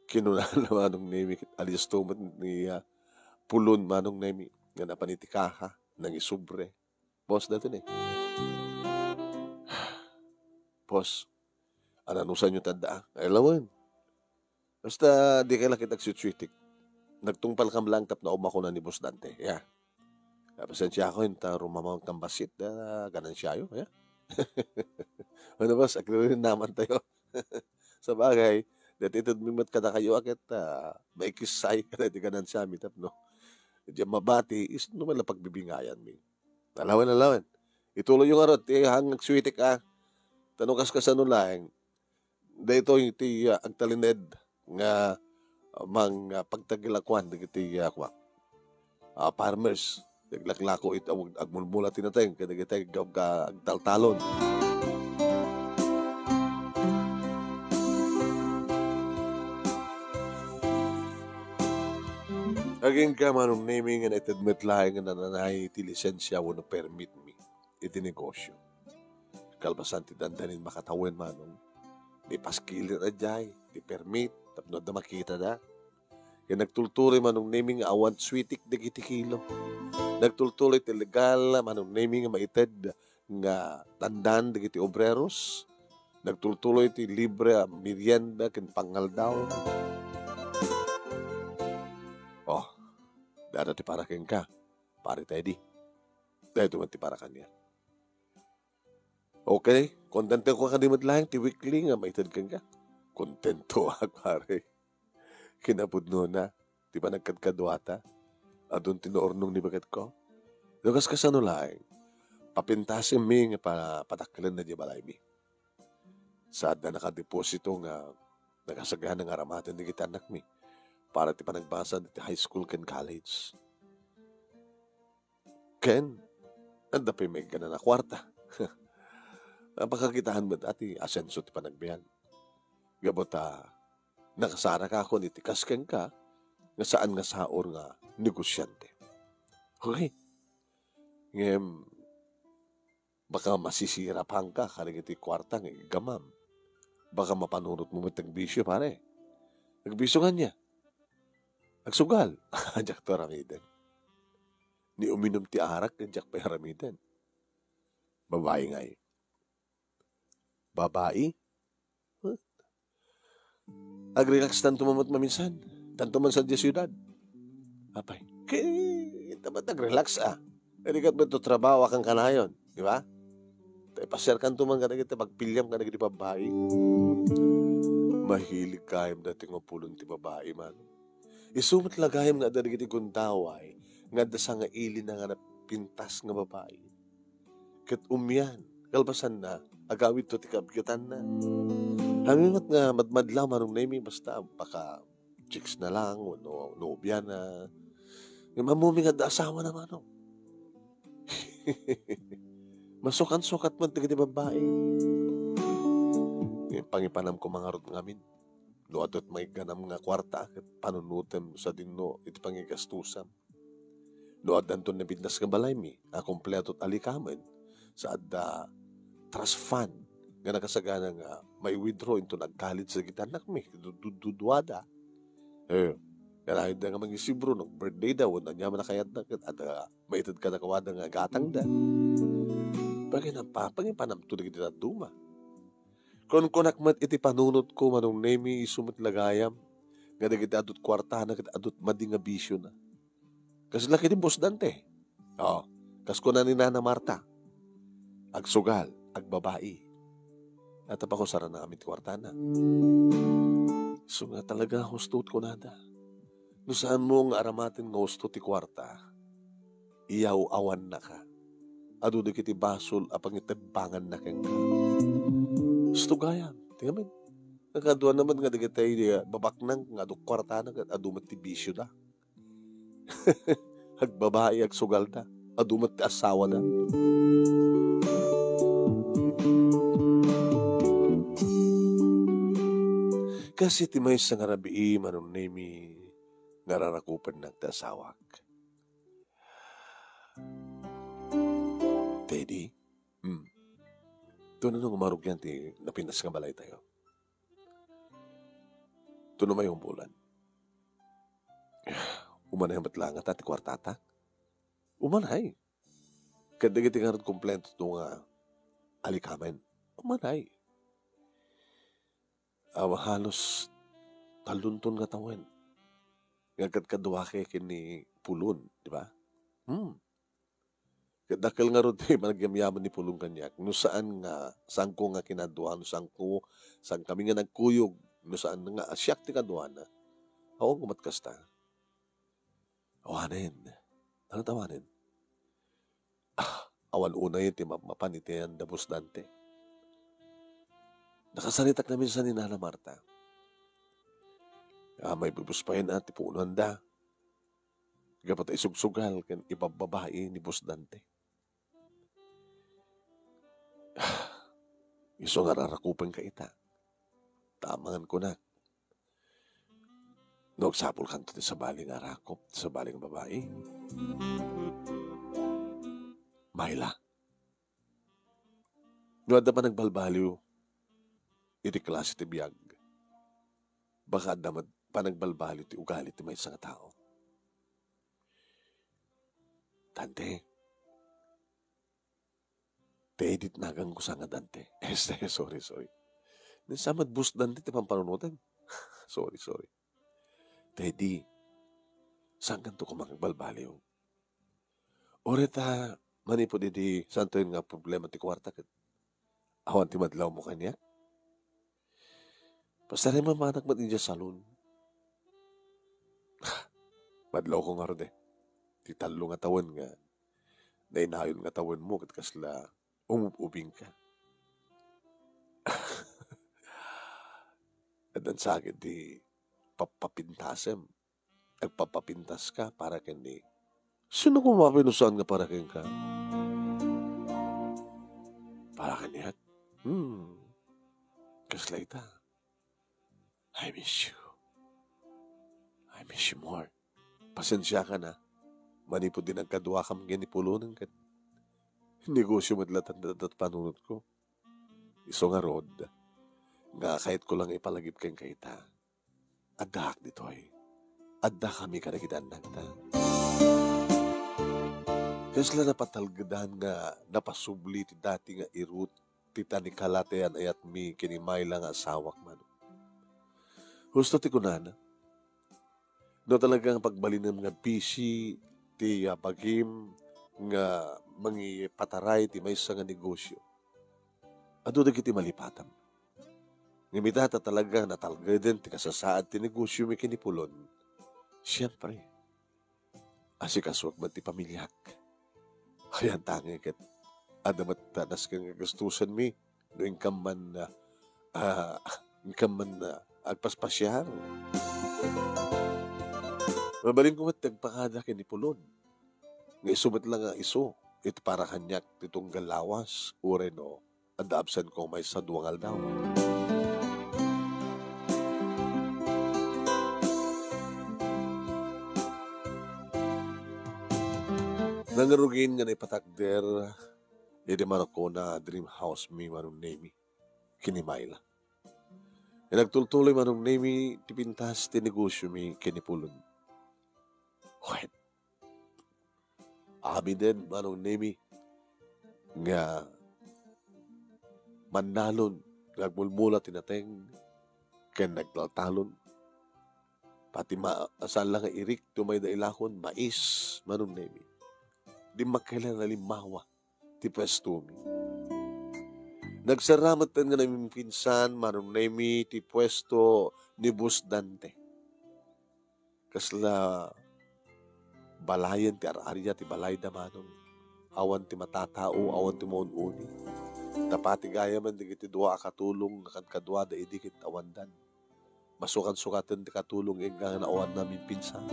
Kinuna ni Manong Nemi, ket alisto met ni, ah, Pulon, Manong Nemi, nga napan iti kaha, nangisubre. "Boss, daytoy ni." "Boss, ananusanyo ti adda, ah?" "Ay, lawen. Basta dikay la ket agsuitsuitik. nagtungpalkam laeng tapno umakon ni Boss Dante, ya. Ah, pasensiayo, inta rumamawangkam bassit, ah, ganansiayo, ya. Ano, boss, agririnnamantayo. Sabagay, daytoy itedmi met kadakayo a ket, ah, maikissay kadagiti ganansiami tapno diak mabati, isno met la pagbibingayanmi. Alawen, alawen. Ituloyyo ngarud ti hang agswitik, a. Ta no kaskasano laeng, daytoy ti, ah, agtalinaed nga, ah, mang, ah, pagtagilakuan dagiti, ah, kua, ah, farmers. Naglaklako iti awag-, agmulmula ti nateng kadagiti ag-, ag-, agtaltalon. Agingga, Manong Nemi, nga naited met laeng nga nananay ti lisensia wenno permitmi iti negosyo. Kalpasan ti dandanin makatawen, Manong, ni paskilen a diay ti permit tapno adda makitada. Ket nagtultuloy, Manong Nemi, nga awan switik dagiti kilo. Nagtultuloy ti legal, Manong Nemi, nga maited nga tandan dagiti obreros. Nagtultuloy ti libre a merienda ken pangaldaw. Oh, dada ti para kenka, Pare Teddy. Daytoy met ti para kaniak. Okay, kontentoka kadi met laeng ti weekly nga maited kenka? Kontentoak, pare. Kinapudnona ti panagkadkaduata. Adun ti naurnong ni baketko. No kaskasano laeng, papintasemmi nga pa-, padakkelenna diay balaymi. Saadda nakadeposito nga nakasagana nga aramaten dagiti annakmi para ti panagbasa iti high school ken college. Ken, adda pay maikkan a kuarta. Napakakitaan met a ti asenso ti panagbiag. Gapu ta, nakasarakaakon iti kas kenka nga saan nga saor nga negosiante. Okay. Ngem, baka masisirapanka kadagiti kuarta nga iggamam. Baka mapanunotmo met ti agbisio, pare. Agbisio ngania? Agsugal. Diakto aramiden. Ni uminum ti arak, diak pay aramiden. Babai ngay. Babai? Huh? Agrelax tanto man met maminsan. Tanto man sadiay siudad. Apay, kay, ita met agrelax, a. Kadi ket met to trabaho a kankanayon, di ba? Ta ipasiarkanto man kadagiti pagpiliam kadagiti babbai. Mahilig gayam daytoy nga pulon ti babbai, Manong. Isu met la gayam nga adda dagiti gundaway nga adda sangailina nga napintas nga babbai. Ket umian, kalpasanna, agawidto ti kabgetanna. Kami met nga madmadlaw, Manong Nemi, basta baka chicks na lang, wenno nobia na. Ngem ammom nga adda asawa na, Manong. Masukan-sukat man dagiti babbai. Ngem pangipanam koma ngarud ngamin. No adda met maikkanam nga kuarta, ket panunotem sadino iti pangigastusam. No addanto nabintas nga balaymi a kompleto ti alikamen, sa adda trust fund nga nakasagana nga mai-withdraw inton ag-college dagiti annakmi, du-, du-, duduada. Eh, kanayon da nga mangisibro, no birthday da, wenno ania man a kayatda, ket adda maited kadakuada nga gatangda. Panginapa-, pangipanamto dagiti dadduma. Kunkunak met iti panunotko, Manong Nemi, isu met la gayam, nga dagiti adu ti kuartana ket adu ti madi nga bisiona. Kasla ken ni Boss Dante. Oo, kas kuna ni Nana Marta, agsugal, agbabai. At apakusarana amin ti kuartana. Isu nga talaga husto ti kunada. No saanmo nga aramaten nga husto ti kuarta, iyaw-awannaka. Adu dagiti basol a pangitebbanganna kenka. Husto gayam, ti ngamin. Nakaduan naman nga dagiti, ah, babaknang nga adu kuartana ket adu met ti bisioda. Agbabai, agsugalda. Adu met ti asawada. Kas iti maysa nga rabii, Manong Nemi, nga rarakupennak ti asawak. Teddy? Hmm. Tuno no nga marugian ti napintas nga balaytayo. Tuno mayong bulan. Umanay met la ngata ti kuartata? Umanay. Ket dagiti ngarud kompleto nga alikamen, umanay. Awan halos talonton nga tawen. nga agkadkaduaka ken ni Pulon, di ba? Hmm. Ket dakkel ngarud ti managyamyaman ni Pulon kaniak. No saan nga, saanko nga kinadua, no saanko, saan kami nga nagkuyog, no saan nga siak ti kaduana. Awan ko met kasta. Awanen. Ano tawanen? Ah, awan unay ti mapmapan iti ayan da Boss Dante. Nakasaritak na minsan ni Nana Marta. Ah, maibubus pa yan, ah, ti puonanda. Gapu ta isugsugal ken ibabbabai ni Boss Dante. Isu nga rarakupenka ita. Tamangan kunak. No agsapulkanto ti sabali nga arakop, ti sabali nga babai. Mayla. No adda panagbalbaliw iti klase ti biag, baka adda met panagbalbaliw ti ugali ti maysa nga tao. Dante. Teddy ti naganko sa nga Dante. Este, sorry, sorry. Ni sa met Boss Dante ti pampanunotem. Sorry, sorry. Teddy, saankanto koma nga agbalbaliw? Uray ta manipud idi santoyen nga problema ti kuarta ket awan ti madlawmo kaniak? Pasarem manak met idiay salon. Madlawko ngarud, eh. Ti tallo nga tawen nga nainayon nga tawenmo ket kasla umub-ubingka. Addan sa ket ti pappapintasem. Agpapapintaska para kenni. Sino koma a pinusan nga para kenka? Para kaniak? Hmm. Kasla ita. I miss you. I miss you more. Pasensiakan, a. Manipud di nagkaduakam ken ni Pulonen ket negosyo met latta ti panunotko. Isu ngarud, nga kayatko lang ipalagip kenka ita. Addaak ditoy. Addakami kadagiti annakta. Kasla napatalgedan nga napasubli ti dati nga irut ti tanikala ti ayan-ayatmi ken ni Mayla nga asawak, Manong. Husto ti kunana, no talaga nga pagbalinem nga busy ti, ah, bagim nga mangipataray ti maysa nga negosyo, adu dagiti malipatam. Ngem ita ta talaga natalgeden ti kasasaad ti negosyomi ken ni Pulon. Siempre, asikasuak met ti pamiliak. Ayan tangay ket adda met ta nasken nga gastusenmi no inkam man, ah, ah, inkam man, ah, agpaspasiar. Mabalinko met ti agpakada ken ni Pulon. Nga isu met la nga isu iti para kaniak ti tunggal lawas, uray no adda absentko maysa dua nga aldaw. Nangrugin nga naipatakder iti manukuna a dream house mi, Manong Nemi, ken ni Mayla. Nga nagtultuloy, Manong Nemi, ti pintas ti negosyomi ken ni Pulon. Wen, amiden, Manong Nemi, nga mannalon nga agmulmula ti nateng ken nagtaltalon. Pati ma-, saan la nga irik ti umayda ilakon, mais, Manong Nemi. Dimmakkel a nalimmawa ti puestomi. Nagsarra metten nga namimpinsan, Manong Nemi, ti puesto ni Boss Dante. Kasla balayen ti ar-aria ti balayda, Manong. Awan ti matatao, awan ti maun-uni. Ta pati gayamen dagiti dua a katulong nga kadkaduada idi ket awandan. Masukat-sukaten ti katulong, inka nga naawan namimpinsan.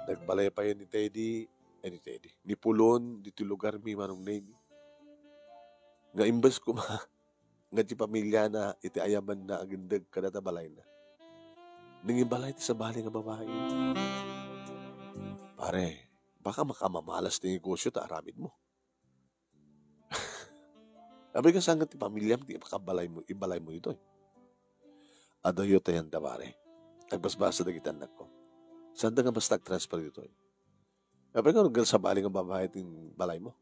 Nagbalay payen ni Teddy, eh, ni Teddy, ni Pulon, ditoy lugarmi, Manong Nemi. Nga imbes koma nga ti pamiliana iti ayabanna agindeg kadata balayna, nangbalay ti sabali nga babai. Pare, baka makamamalas ti negosyo ta aramidmo. Apay, kasano ti pamiliam ti ipakabalaymo, ibalaymo ditoy? Adayo ta yan da, pare. Agbasbasa dagiti annakko. Saanda nga basta agtransfer ditoy? Apay, nga naggal sabali nga babai ti balaymo?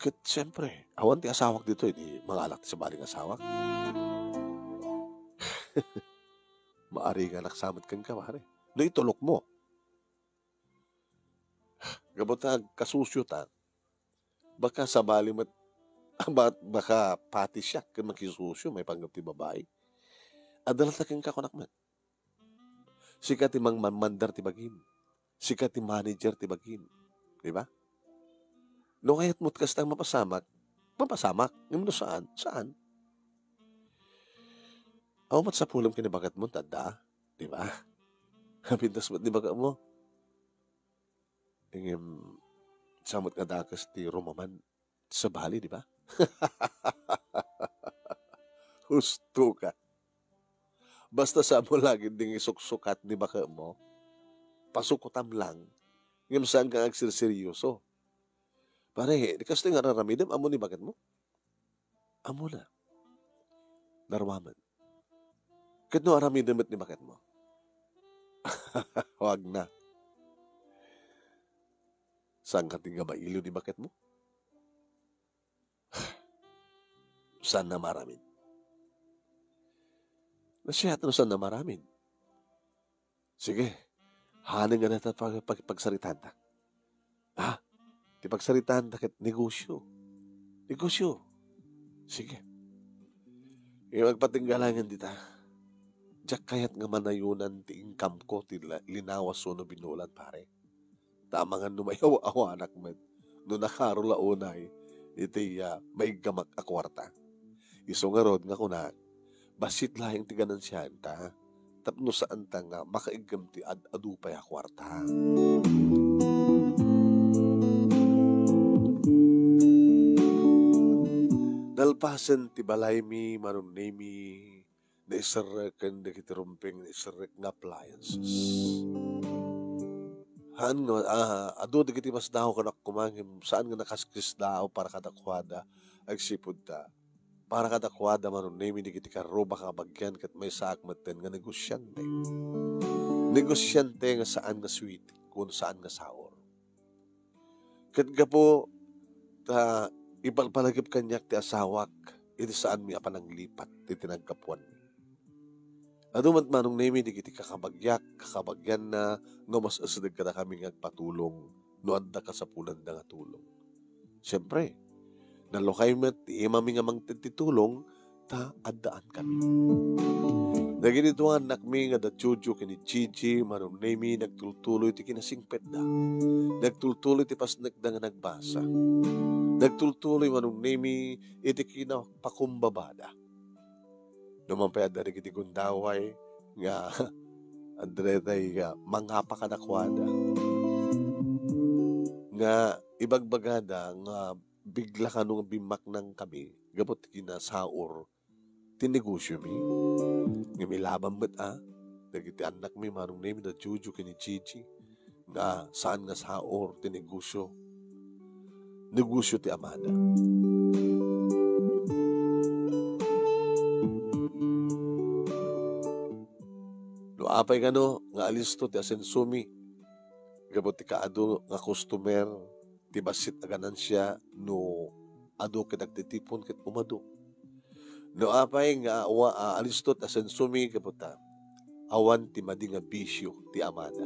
Ket, siyempre, awan ti asawak ditoy, di mangalak ti sabali nga asawak. Maaringanak sa met kenka, pare. No itulokmo. Gapu ta agkasusio ta, baka sabali met, ba-, baka pati siak ken makisusio maipanggep ti babai. Adda latta kenka, kunak met. Sika ti mangmanmandar ti bagim. Sika ti manager ti bagim. Di ba? No kayatmo ti kasta, mapasamak, mapasamak. Ngem no saan, saan. Awan met sapulem ken ni baketmo, ta adda, di ba? Napintas met ni baketmo. Ngem, sa met nga dakes ti rumaman, sabali, di ba? Husto ka. Basta saanmo la ketdin isuksukat ni baketmo, pasukotam lang, ngem saanka nga agserseryoso. Pare, di kastoy nga ar-aramidem, ammo ni baketmo? Ammona. Naruamen. Ket no aramidem met ni baketmo? Wag na. Saanka ti nga mailiw ni baketmo? Saanna maaramid. Nasayaat no saanna maaramid. Sige, hanen nga dayta pag-, pag-, pagsaritaanta. Ha? Ti pagsaritaanta ket negosyo. Negosyo. Sige. Ngem agpatingga laengen dita. Diak kayat nga manayonan ti income ko ti la-, linawas wenno binulan, pare. Ta amangan no mayaw-awanak met, no nakaro la unay iti, ah, maiggamak a kuarta. Isu ngarud nga kunak, bassit laeng ti ganansiaenta, tapno saanta nga makaiggem ti ad-adu pay a kuarta. Nalpasen ti balaymi, Manong Nemi, naiserrek ken dagiti rumbeng, naiserrek nga appliances. Haan nga, ah, adu dagiti masdaaw kadakuada, ngem saan nga nakaskisdaaw para kadakuada, agsipud ta, para kadakuada, Manong Nemi, dagiti karrubak a kabagian ket maysaak metten nga negosiante. Negosiante nga saan nga suwiti, kun saan nga saor. Ket gapu ta ipalpalagip kaniak ti asawak iti saanmi a pananglipat iti naggapuanmi. Adu met, Manong Nemi, dagiti kakabagiak, kakabagianna nga mas-asideg kadakami nga agpatulong no adda kasapulanda nga tulong. Siempre, nalukay met ti imami nga mangted ti tulong ta addaan kami. Dagiti dua annakmi nga da Jojo ken ni Gigi, Manong Nemi, nagtultuloy ti kinasingpetda. Nagtultuloy ti pasnekda nga nagbasa. Nagtultuloy, Manong Nemi, iti kinapakumbabada. Numan pay adda dagiti gundaway nga adda daytay nga mangapa kadakuada. Nga ibagbagada nga bigla kano nga bimmaknangkami gapu ti kinasaor ti negosiomi. Ngem ilaban met a dagiti annakmi, Manong Nemi, da Jojo ken ni Gigi, nga saan nga saor ti negosio. Negosio ti amada. No apay kano nga alisto ti asensomi, gapu ti kaadu nga customer, ti bassit a ganansia no adu ket agtitipon ket umadu. No apay nga awa-, a, alisto ti asensomi gapu ta awan ti madi nga bisio ti amada.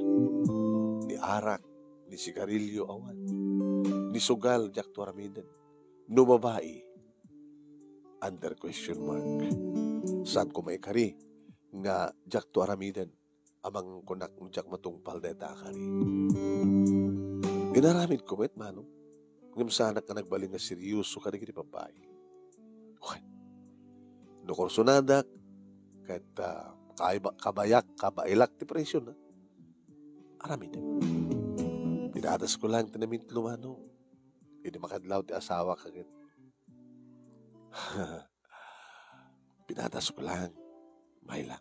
Ni arak, ni sigarilio awan. Ni sugal, diakto aramiden. No babai, under question mark. Saanko maikari nga diakto aramiden. Amangan kunak no diak matungpal dayta a kari. Inaramidko met, Manong. Ngem saanak nga nagbalin nga serioso kadagiti babbai. Wen, no kursonadak, ket, ah, kaiba-, kabayak, kabaelak ti presiona, aramidek. Pinatasko laeng ti namitlo, Manong. Idi makadlaw ti asawak ket pinatasko laeng. Maila.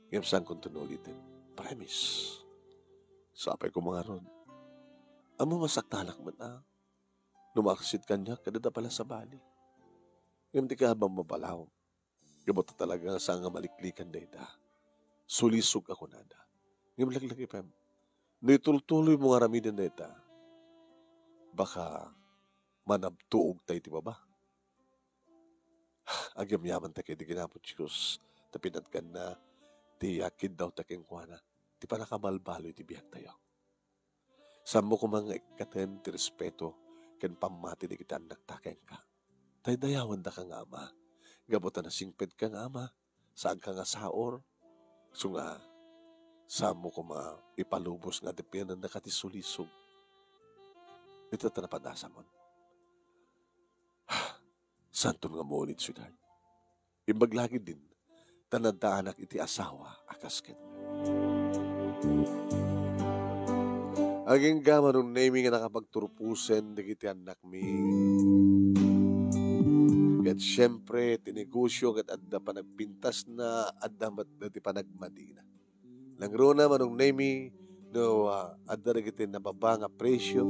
Ngem saankonto nga uliten. Promise. Sapay koma ngarud. Ammom a saktanak met a no maaksit kaniak ket adda pay la sabali. Ngem di ka mababalaw. Gapu ta talaga nga saan nga maliklikan dayta. Sulisog a kunada. Ngem laglagipem. No itultuloymo nga aramiden dayta, baka manabtuogta iti baba. Agyamyamanta ketdi ken Apo Dios, ta pinatganna ti, ah, kiddawta kenkuana, ti pannakabalbaliw iti biagtayo. Saanmo koma nga ikkaten ti respeto ken pammati dagiti annakta kenka. Daydayawendaka nga ama. Gapu ta nasingpedka nga ama, saanka nga saor, isu nga saanmo koma ipalubos nga adipenennaka ti sulisog. Ita ta napadasamon. Saanton nga maulid, sweetheart. Imbag la ketdin, ta naddaanak iti asawa a kas kenka. Agingga manunnemi nga nakapagturposen dagiti annakmi. Ket siempre, ti negosio ket adda panagpintasna, adda met dagiti panagmadina. Nangruna manunnemi no, ah, adda dagiti nababa nga presio.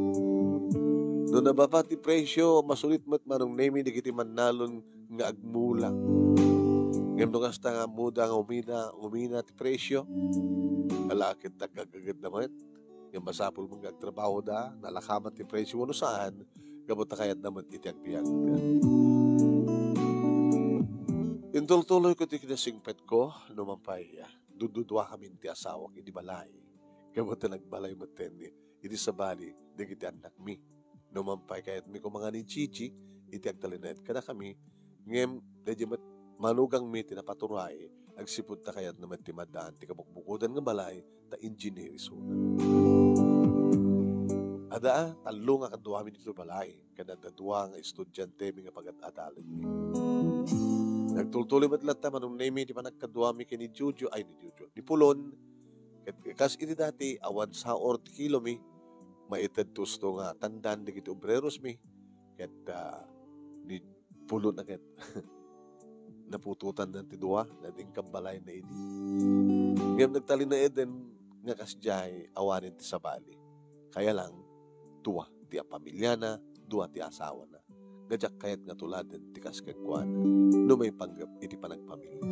No nababa ti presio, masulit met manunnemi dagiti mannalon nga agmula. Ngem no kasta nga ammoda nga umina, umina ti presio, ala ket agkagagedda met. Ngem masapul met nga agtrabahoda, nalakaman ti presio wenno saan, gapu ta kayatda met iti agbiag. Intultuloyko ti kinasingpetko, no man pay, ah, dududua kami ti asawak idi balay. Gapu ta nagbalay metten idi sabali dagiti annakmi. No man pay kayatmi koma nga ni Gigi iti agtalinaed kadakami, ngem daydi met manugangmi ti napaturay agsipud ta kayatna met ti maddaan ti kabukbukodan nga balay ta engineer isuna. Adda tallo nga kaduami ditoy balay, ken adda dua nga estudiantemi nga pagad-adalanmi. Nagtultuloy met latta manunnemi ti panagkaduami ken ni Jojo, ay, ni Jojo, ni Pulon. Ket kas iti dati, awan saor ti kilomi, maited tusto nga tandan dagiti obrerosmi. Ket, ah, ni Pulon a ket naputotan na ti dua, nadingkabbalayna idi. Ngem nagtalinaeden nga kasdiay awanen ti sabali. Kaya lang, dua ti apamiliana, dua ti asawana. Nga diak kayat nga tuladen ti kas kenkuana no maipanggep iti panagpamilia.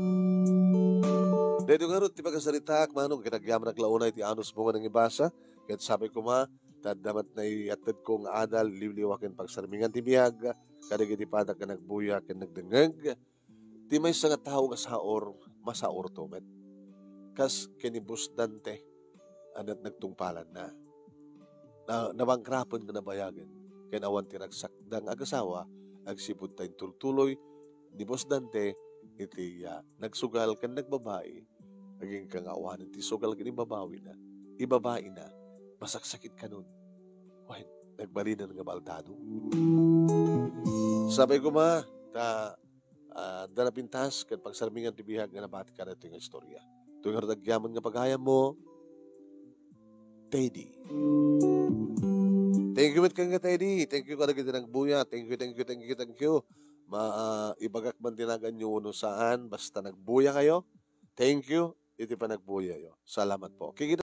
Daytoy ngarud ti pakasaritaak, manong, ket agyamanak la unay ti anusmo nga nangibasa, ket sapay koma, ta adda met naiyattedko nga adal, liwliwa ken pagsarmingan ti biag, kadagiti padak nga nagbuya ken nagdengngeg, ti maysa nga tao nga saor, masaorto met. Kas ken ni Boss Dante, a nagtungpalanna. Na, nabangrapen nga nabayagen, ken awan ti ragsakda nga agasawa, agsipud ta intultuloy ni Boss Dante iti, ah, nagsugal ken nagbabai, agingga nga awanen ti sugal ken ibabawina, ibabaina, masaksakit kanon. Wen, nagbalinen nga baldado. Sapay koma, ta, ah, adda napintas ken pagsarmingan ti biag nga nabati kadagitoy nga istorya. Toy ngarud agyamanak nga pagayammo, Teddy. Thank you met kenka, Teddy. Thank you kadagiti nagbuya. Thank you, thank you, thank you, thank you. Ma-, ah, ibagak man ti naganyo wenno saan, basta nagbuya kayo. Thank you iti panagbuyayo. Salamat po. Kikita